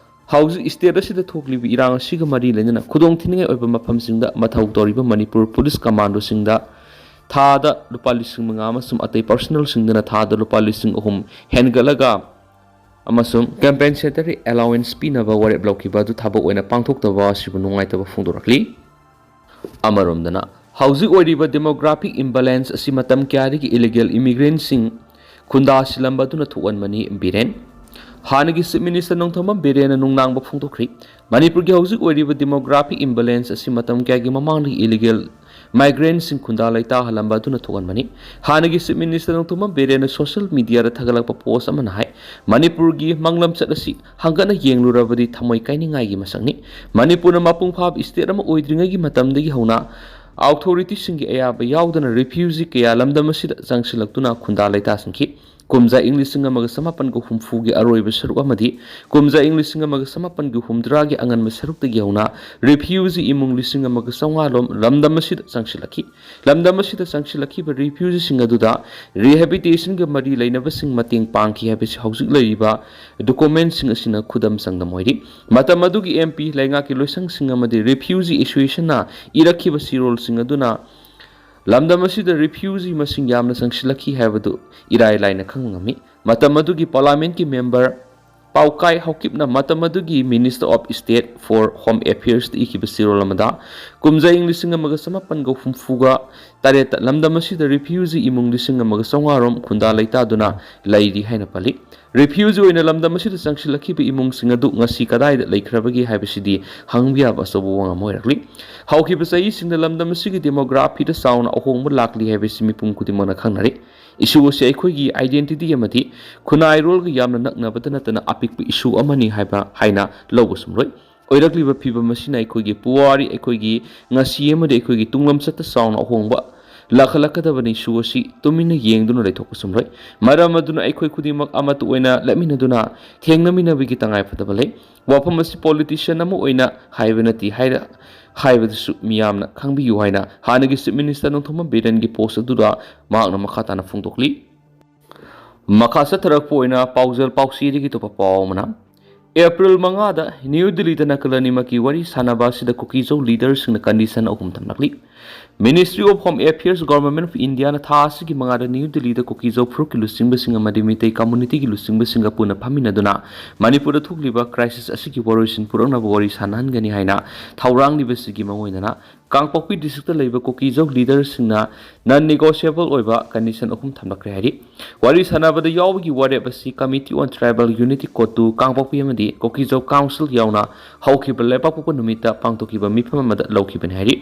ꯍꯧꯖꯤꯛ state ꯑꯁꯤꯗ ꯊꯣꯛꯂꯤꯕ ꯏꯔꯥꯡ ꯑꯁꯤꯒ ꯃꯔꯤ ꯂꯩꯅꯅ ꯈꯨꯗꯣꯡꯊꯤꯅꯤꯡꯉꯥꯏ ꯑꯣꯏꯕ ꯃꯐꯝꯁꯤꯡꯗ ꯃꯊꯧ ꯇꯧꯔꯤꯕ ꯃꯅꯤꯄꯨꯔ ꯄꯨꯂꯤꯁ ꯀꯃꯥꯟꯗꯣꯁꯤꯡꯗ ꯊꯥꯗ ꯂꯨꯄꯥ ꯂꯤꯁꯤꯡ ꯃꯉꯥ ꯑꯃꯁꯨꯡ ꯑꯇꯩ personnelꯁꯤꯡꯗꯅ ꯊꯥꯗ ꯂꯨꯄꯥ ꯂꯤꯁꯤꯡ ꯑꯍꯨꯝ ꯍꯦꯟꯒꯠꯂꯒ ꯑꯃꯁꯨꯡ compensatory allowance ꯄꯤꯅꯕ ꯋꯥꯔꯦꯞ ꯂꯧꯈꯤꯕ ꯑꯗꯨ ꯊꯕꯛ ꯑꯣꯏꯅ ꯄꯥꯡꯊꯣꯛꯇꯕ ꯑꯁꯤꯕꯨ ꯅꯨꯡꯉꯥꯏꯇꯕ ꯐꯣꯡꯗꯣꯔꯛꯂꯤ꯫ ꯑꯃꯔꯣꯝꯗꯅ, ꯍꯧꯖꯤꯛ ꯑꯣꯏꯔꯤꯕ demographic imbalance ꯑꯁꯤ ꯃꯇꯝ ꯀꯌꯥꯗꯒꯤ illegal immigrantꯁꯤꯡ ꯈꯨꯟꯗꯥꯁꯤꯜꯂꯝꯕ ꯑꯗꯨꯅ ꯊꯣꯛꯍꯟꯕꯅꯤ, ꯕꯤꯔꯦꯟ꯫ ꯍꯥꯟꯅꯒꯤ Chief Minister ꯅꯣꯡꯊꯣꯝꯕꯝ ꯕꯤꯔꯦꯟꯅ ꯅꯨꯡꯅꯥꯡꯕ ꯐꯣꯡꯗꯣꯛꯈ꯭ꯔꯤ꯫ ꯃꯅꯤꯄꯨꯔꯒꯤ ꯍꯧꯖꯤꯛ ꯑꯣꯏꯔꯤꯕ demographic imbalance ꯑꯁꯤ ꯃꯇꯝ ꯀꯌꯥꯒꯤ ꯃꯃꯥꯡꯗꯒꯤ illegal migrantꯁꯤꯡ ꯈꯨꯟꯗꯥ ꯂꯩꯇꯥꯍꯜꯂꯝꯕ ꯑꯗꯨꯅ ꯊꯣꯛꯍꯟꯕꯅꯤ꯫ ꯍꯥꯟꯅꯒꯤ Chief Minister Nongthombam ꯕꯤꯔꯦꯟꯅ social mediaꯗ ꯊꯥꯒꯠꯂꯛꯄ post ꯑꯃꯅ ꯍꯥꯏ, ꯃꯅꯤꯄꯨꯔꯒꯤ ꯃꯪꯂꯝꯆꯠ ꯑꯁꯤ ꯍꯪꯒꯠꯅ ꯌꯦꯡꯂꯨꯔꯕꯗꯤ ꯊꯃꯣꯏ ꯀꯥꯏꯅꯤꯡꯉꯥꯏꯒꯤ ꯃꯁꯛꯅꯤ꯫ ꯃꯅꯤꯄꯨꯔꯅ ꯃꯄꯨꯡ ꯐꯥꯕ state ꯑꯃ ꯑꯣꯏꯗ꯭ꯔꯤꯉꯩꯒꯤ ꯃꯇꯝꯗꯒꯤ ꯍꯧꯅ ꯑꯣꯊꯣꯔꯤꯇꯤꯁꯤꯡꯒꯤ ꯑꯌꯥꯕ ꯌꯥꯎꯗꯅ ꯔꯤꯐ꯭ꯌꯨꯖꯤ ꯀꯌꯥ ꯂꯝꯗꯝ ꯑꯁꯤꯗ ꯆꯪꯁꯤꯜꯂꯛꯇꯨꯅ ꯈꯨꯟꯗꯥ ꯂꯩꯇꯥꯁꯤꯟꯈꯤ꯫ ꯀꯨꯝꯖꯥ ꯏꯪ ꯂꯤꯁꯤꯡ ꯑꯃꯒ ꯆꯃꯥꯄꯟꯒ ꯍꯨꯝꯐꯨꯒꯤ ꯑꯔꯣꯏꯕ ꯁꯔꯨꯛ ꯑꯃꯗꯤ ꯀꯨꯝꯖꯥ ꯏꯪ ꯂꯤꯁꯤꯡ ꯑꯃꯒ ꯆꯃꯥꯄꯟꯒ ꯍꯨꯝꯗ꯭ꯔꯥꯒꯤ ꯑꯉꯟꯕ ꯁꯔꯨꯛꯇꯒꯤ ꯍꯧꯅ ꯔꯤꯐ꯭ꯌꯨꯖꯤ ꯏꯃꯨꯡ ꯂꯤꯁꯤꯡ ꯑꯃꯒ ꯆꯥꯝꯃꯉꯥ ꯂꯣꯝ ꯂꯝꯗꯝ ꯑꯁꯤꯗ ꯆꯪꯁꯤꯜꯂꯛꯈꯤ꯫ ꯂꯝꯗꯝ ꯑꯁꯤꯗ ꯆꯪꯁꯤꯜꯂꯛꯈꯤꯕ ꯔꯤꯐ꯭ꯌꯨꯖꯤꯁꯤꯡ ꯑꯗꯨꯗ ꯔꯤꯍꯦꯕꯤꯇꯦꯁꯟꯒ ꯃꯔꯤ ꯂꯩꯅꯕꯁꯤꯡ ꯃꯇꯦꯡ ꯄꯥꯡꯈꯤ ꯍꯥꯏꯕꯁꯤ ꯍꯧꯖꯤꯛ ꯂꯩꯔꯤꯕ ꯗꯣꯀꯨꯃꯦꯟꯁꯤꯡ ꯑꯁꯤꯅ ꯈꯨꯗꯝ ꯆꯥꯡꯗꯝ ꯑꯣꯏꯔꯤ꯫ ꯃꯇꯝ ꯑꯗꯨꯒꯤ ꯑꯦꯝ ꯄꯤ, ꯂꯩꯉꯥꯛꯀꯤ ꯂꯣꯏꯁꯪꯁꯤꯡ ꯑꯃꯗꯤ ꯔꯤꯐ꯭ꯌꯨꯖꯤ ꯑꯦꯁꯣꯁꯤꯌꯦꯁꯟꯅ ꯏꯔꯛꯈꯤꯕ ꯆꯦꯔꯣꯜꯁꯤꯡ ꯑꯗꯨꯅ ꯂꯝꯗꯝ ꯑꯁꯤꯗ ꯔꯤꯐ꯭ꯌꯨꯖꯤ ꯃꯁꯤꯡ ꯌꯥꯝꯅ ꯆꯪꯁꯤꯜꯂꯛꯈꯤ ꯍꯥꯏꯕꯗꯨ ꯏꯔꯥꯏ ꯂꯥꯏꯅ ꯈꯪꯕ ꯉꯝꯃꯤ꯫ ꯃꯇꯝ ꯑꯗꯨꯒꯤ ꯄꯥꯔꯂꯤꯌꯥꯃꯦꯟꯠꯀꯤ ꯃꯦꯝꯕꯔ ꯄꯥꯎꯀꯥꯏ ꯍꯥꯎꯀꯤꯞꯅ ꯃꯇꯝ ꯑꯗꯨꯒꯤ Minister of State for Home Affairs ꯇ ꯏꯈꯤꯕ ꯆꯦꯔꯣꯜ ꯑꯃꯗ, ꯀꯨꯝꯖꯥ ꯏꯪ ꯂꯤꯁꯤꯡ ꯑꯃꯒ ꯆꯃꯥꯄꯟꯒ ꯍꯨꯝꯐꯨꯒ ꯇꯔꯦꯠꯇ ꯂꯝꯗꯝ ꯑꯁꯤꯗ ꯔꯤꯐ꯭ꯌꯨꯖꯤ ꯏꯃꯨꯡ ꯂꯤꯁꯤꯡ ꯑꯃꯒ ꯆꯥꯝꯃꯉꯥ ꯔꯣꯝ ꯈꯨꯟꯗꯥ ꯂꯩꯇꯥꯗꯨꯅ ꯂꯩꯔꯤ ꯍꯥꯏꯅ ꯄꯜꯂꯤ꯫ ꯔꯤꯐ꯭ꯌꯨꯖꯤ ꯑꯣꯏꯅ ꯂꯝꯗꯝ ꯑꯁꯤꯗ ꯆꯪꯁꯤꯜꯂꯛꯈꯤꯕ ꯏꯃꯨꯡꯁꯤꯡ ꯑꯗꯨ ꯉꯁꯤ ꯀꯗꯥꯏꯗ ꯂꯩꯈ꯭ꯔꯕꯒꯦ ꯍꯥꯏꯕꯁꯤꯗꯤ ꯍꯪꯕ ꯌꯥꯕ ꯑꯆꯧꯕ ꯋꯥꯐꯝ ꯑꯃ ꯑꯣꯏꯔꯛꯂꯤ꯫ ꯍꯧꯈꯤꯕ ꯆꯍꯤꯁꯤꯡꯗ ꯂꯝꯗꯝ ꯑꯁꯤꯒꯤ ꯗꯦꯃꯣꯒ꯭ꯔꯥꯐꯤꯗ ꯆꯥꯎꯅ ꯑꯍꯣꯡꯕ ꯂꯥꯛꯂꯤ ꯍꯥꯏꯕꯁꯤ ꯃꯤꯄꯨꯝ ꯈꯨꯗꯤꯡꯃꯛꯅ ꯈꯪꯅꯔꯤ꯫ ꯏꯁꯨ ꯑꯁꯤ ꯑꯩꯈꯣꯏꯒꯤ ꯑꯥꯏꯗꯦꯟꯇꯤꯇꯤ ꯑꯃꯗꯤ ꯈꯨꯟꯅꯥꯏꯔꯣꯜꯒ ꯌꯥꯝꯅ ꯅꯛꯅꯕꯇ ꯅꯠꯇꯅ ꯑꯄꯤꯛꯄ ꯏꯁꯨ ꯑꯃꯅꯤ ꯍꯥꯏꯕ ꯍꯥꯏꯅ ꯂꯧꯕ ꯁꯨꯝꯂꯣꯏ꯫ ꯑꯣꯏꯔꯛꯂꯤꯕ ꯐꯤꯕꯝ ꯑꯁꯤꯅ ꯑꯩꯈꯣꯏꯒꯤ ꯄꯨꯋꯥꯔꯤ, ꯑꯩꯈꯣꯏꯒꯤ ꯉꯁꯤ ꯑꯃꯗꯤ ꯑꯩꯈꯣꯏꯒꯤ ꯇꯨꯡꯂꯝꯆꯠꯇ ꯆꯥꯎꯅ ꯑꯍꯣꯡꯕ ꯂꯥꯛꯍꯜꯂꯛꯀꯗꯕꯅꯤ꯫ ꯏꯁꯨ ꯑꯁꯤ ꯇꯨꯃꯤꯟꯅ ꯌꯦꯡꯗꯨꯅ ꯂꯩꯊꯣꯛꯄ ꯁꯨꯝꯂꯣꯏ꯫ ꯃꯔꯝ ꯑꯗꯨꯅ ꯑꯩꯈꯣꯏ ꯈꯨꯗꯤꯡꯃꯛ ꯑꯃꯠꯇ ꯑꯣꯏꯅ ꯂꯦꯞꯃꯤꯟꯅꯗꯨꯅ ꯊꯦꯡꯅꯃꯤꯟꯅꯕꯒꯤ ꯇꯉꯥꯏꯐꯗꯕ ꯂꯩ꯫ ꯋꯥꯐꯝ ꯑꯁꯤ ꯄꯣꯂꯤꯇꯤꯁꯤꯌꯟ ꯑꯃ ꯑꯣꯏꯅ ꯍꯥꯏꯕ ꯅꯠꯇꯦ ꯍꯥꯏꯔ ꯍꯥꯏꯕꯗꯨꯁꯨ ꯃꯤꯌꯥꯝꯅ ꯈꯪꯕꯤꯌꯨ ꯍꯥꯏꯅ ꯍꯥꯟꯅꯒꯤ ꯆꯤꯐ ꯃꯤꯅꯤꯁꯇꯔ ꯅꯣꯡꯊꯣꯝꯕꯝ ꯕꯤꯔꯦꯟꯒꯤ ꯄꯣꯁ ꯑꯗꯨꯗ ꯃꯍꯥꯛꯅ ꯃꯈꯥ ꯇꯥꯅ ꯐꯣꯡꯗꯣꯛꯂꯤ꯫ ꯃꯈꯥ ꯆꯠꯊꯔꯛꯄ ꯑꯣꯏꯅ ꯄꯥꯎꯖꯦꯜ ꯄꯥꯎꯆꯦꯗꯒꯤ ꯑꯇꯣꯞꯄ ꯄꯥꯎ ꯑꯃꯅ, ꯑꯦꯄ꯭ꯔꯤꯜ ꯃꯉꯥꯗ ꯅ꯭ꯌꯨ ꯗꯤꯜꯂꯤꯗ ꯅꯥꯀꯜ ꯑꯅꯤꯃꯛꯀꯤ ꯋꯥꯔꯤ ꯁꯥꯟꯅꯕ ꯑꯁꯤꯗ ꯀꯨꯀꯤꯖꯧ ꯂꯤꯗꯔꯁꯤꯡꯅ ꯀꯟꯗꯤꯁꯟ ꯑꯍꯨꯝ ꯊꯝꯂꯛꯂꯤ꯫ Ministry of Home Affairs, Government of Indiaꯅ ꯊꯥ ꯑꯁꯤꯒꯤ ꯃꯉꯥꯗ ꯅ꯭ꯌꯨ ꯗꯤꯜꯂꯤꯗ ꯀꯨꯀꯤꯖꯧ ꯐꯨꯔꯨꯞꯀꯤ ꯂꯨꯆꯤꯡꯕꯁꯤꯡ ꯑꯃꯗꯤ ꯃꯤꯇꯩ ꯀꯝꯃꯨꯅꯤꯇꯤꯒꯤ ꯂꯨꯆꯤꯡꯕꯁꯤꯡꯒ ꯄꯨꯟꯅ ꯐꯝꯃꯤꯟꯅꯗꯨꯅ ꯃꯅꯤꯄꯨꯔꯗ ꯊꯣꯛꯂꯤꯕ ꯀ꯭ꯔꯥꯏꯁꯤꯁ ꯑꯁꯤꯒꯤ ꯋꯥꯔꯣꯏꯁꯤꯟ ꯄꯨꯔꯛꯅꯕ ꯋꯥꯔꯤ ꯁꯥꯟꯅꯍꯟꯒꯅꯤ ꯍꯥꯏꯅ ꯊꯧꯔꯥꯡꯂꯤꯕꯁꯤꯒꯤ ꯃꯑꯣꯡ ꯑꯣꯏꯅꯅ ꯀꯥꯡꯄꯣꯛꯄꯤ ꯗꯤꯁꯇ꯭ꯔꯤꯛꯇ ꯂꯩꯕ ꯀꯨꯀꯤꯖꯧ ꯂꯤꯗꯔꯁꯤꯡꯅ ꯅꯟ ꯅꯦꯒꯣꯁꯤꯌꯦꯕꯜ ꯑꯣꯏꯕ ꯀꯟꯗꯤꯁꯟ ꯑꯍꯨꯝ ꯊꯝꯂꯛꯈ꯭ꯔꯦ ꯍꯥꯏꯔꯤ꯫ ꯋꯥꯔꯤ ꯁꯥꯟꯅꯕꯗ ꯌꯥꯎꯕꯒꯤ ꯋꯥꯔꯦꯞ ꯑꯁꯤ Committee on Tribal Unity, ꯀꯣꯇꯨ, ꯀꯥꯡꯄꯣꯛꯄꯤ ꯑꯃꯗꯤ ꯀꯨꯀꯤꯖꯧ ꯀꯥꯎꯟꯁꯤꯜ ꯌꯥꯎꯅ ꯍꯧꯈꯤꯕ ꯂꯩꯕꯥꯛꯄꯣꯛꯄ ꯅꯨꯃꯤꯠꯇ ꯄꯥꯡꯊꯣꯛꯈꯤꯕ ꯃꯤꯐꯝ ꯑꯃꯗ ꯂꯧꯈꯤꯕꯅꯤ ꯍꯥꯏꯔꯤ꯫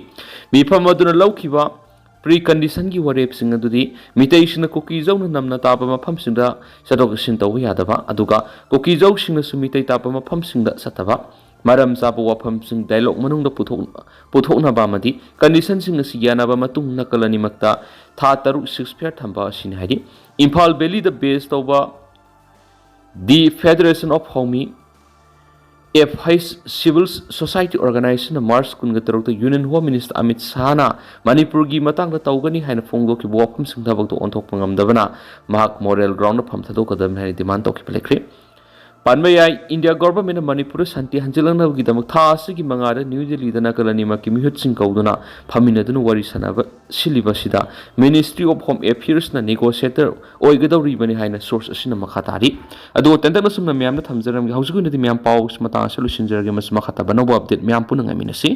ꯃꯤꯐꯝ ꯑꯗꯨꯅ ꯂꯧꯈꯤꯕ ꯄ꯭ꯔꯤ ꯀꯟꯗꯤꯁꯟꯒꯤ ꯋꯥꯔꯦꯞꯁꯤꯡ ꯑꯗꯨꯗꯤ ꯃꯤꯇꯩꯁꯤꯡꯅ ꯀꯨꯀꯤꯖꯧꯅ ꯅꯝꯅ ꯇꯥꯕ ꯃꯐꯝꯁꯤꯡꯗ ꯆꯠꯊꯣꯛ ꯆꯠꯁꯤꯟ ꯇꯧꯕ ꯌꯥꯗꯕ, ꯑꯗꯨꯒ ꯀꯨꯀꯤꯖꯧꯁꯤꯡꯅꯁꯨ ꯃꯤꯇꯩ ꯇꯥꯕ ꯃꯐꯝꯁꯤꯡꯗ ꯆꯠꯇꯕ, ꯃꯔꯝ ꯆꯥꯕ ꯋꯥꯐꯝꯁꯤꯡ ꯗꯥꯏꯂꯣꯒ ꯃꯅꯨꯡꯗ ꯄꯨꯊꯣꯛ-, ꯄꯨꯊꯣꯛꯅꯕ ꯑꯃꯗꯤ ꯀꯟꯗꯤꯁꯟꯁꯤꯡ ꯑꯁꯤ ꯌꯥꯅꯕ ꯃꯇꯨꯡ ꯅꯥꯀꯜ ꯑꯅꯤꯃꯛꯇ ꯊꯥ ꯇꯔꯨꯛ ꯁꯤꯁꯐꯤꯌꯔ ꯊꯝꯕ ꯑꯁꯤꯅꯤ ꯍꯥꯏꯔꯤ꯫ ꯏꯝꯐꯥꯜ ꯚꯦꯂꯤꯗ ꯕꯦꯁ ꯇꯧꯕ The Federation of Haumi, F H Civil Society Organization ꯅ ꯃꯥꯔꯆ ꯀꯨꯟꯒ ꯇꯔꯨꯛꯇ ꯌꯨꯅꯤꯌꯟ ꯍꯣꯝ ꯃꯤꯅꯤꯁꯇꯔ ꯑꯃꯤꯠ ꯁꯥꯍꯅ ꯃꯅꯤꯄꯨꯔꯒꯤ ꯃꯇꯥꯡꯗ ꯇꯧꯒꯅꯤ ꯍꯥꯏꯅ ꯐꯣꯡꯗꯣꯛꯈꯤꯕ ꯋꯥꯐꯝꯁꯤꯡ ꯊꯕꯛꯇ ꯑꯣꯟꯊꯣꯛꯄ ꯉꯝꯗꯕꯅ ꯃꯍꯥꯛ ꯃꯣꯔꯦꯜ ꯒ꯭ꯔꯥꯎꯟꯗ ꯐꯝ ꯊꯥꯗꯣꯛꯀꯗꯕꯅꯤ ꯍꯥꯏꯅ ꯗꯤꯃꯥꯟ ꯇꯧꯈꯤꯕ ꯂꯩꯈ꯭ꯔꯦ꯫ ꯄꯟꯕ ꯌꯥꯏ, ꯏꯟꯗꯤꯌꯥ ꯒꯣꯚꯔꯟꯃꯦꯟꯠꯅ ꯃꯅꯤꯄꯨꯔꯗ ꯁꯥꯟꯇꯤ ꯍꯟꯖꯤꯜꯂꯛꯅꯕꯒꯤꯗꯃꯛ ꯊꯥ ꯑꯁꯤꯒꯤ ꯃꯉꯥꯗ ꯅ꯭ꯌꯨ ꯗꯦꯜꯂꯤꯗ ꯅꯥꯀꯜ ꯑꯅꯤꯃꯛꯀꯤ ꯃꯤꯍꯨꯠꯁꯤꯡ ꯀꯧꯗꯨꯅ ꯐꯝꯃꯤꯟꯅꯗꯨꯅ ꯋꯥꯔꯤ ꯁꯥꯟꯅꯕ ꯁꯤꯜꯂꯤꯕ ꯑꯁꯤꯗ Ministry of Home Affairs ꯅ ꯅꯦꯒꯣꯁꯤꯌꯦꯇꯔ ꯑꯣꯏꯒꯗꯧꯔꯤꯕꯅꯤ ꯍꯥꯏꯅ ꯁꯣꯔꯁ ꯑꯁꯤꯅ ꯃꯈꯥ ꯇꯥꯔꯤ꯫ ꯑꯗꯨꯒ ꯇꯦꯟꯇꯛꯅ ꯁꯨꯝꯅ ꯃꯌꯥꯝꯗ ꯊꯝꯖꯔꯝꯒꯦ꯫ ꯍꯧꯖꯤꯛꯀꯤ ꯑꯣꯏꯅꯗꯤ ꯃꯌꯥꯝ ꯄꯥꯎ ꯃꯇꯥꯡ ꯑꯁꯤ ꯂꯣꯏꯁꯤꯟꯖꯔꯒꯦ꯫ ꯃꯁꯤ ꯃꯈꯥ ꯇꯥꯕ ꯑꯅꯧꯕ ꯑꯞꯗꯦꯠ ꯃꯌꯥꯝ ꯄꯨꯟꯅ ꯉꯥꯏꯃꯤꯟꯅꯁꯤ꯫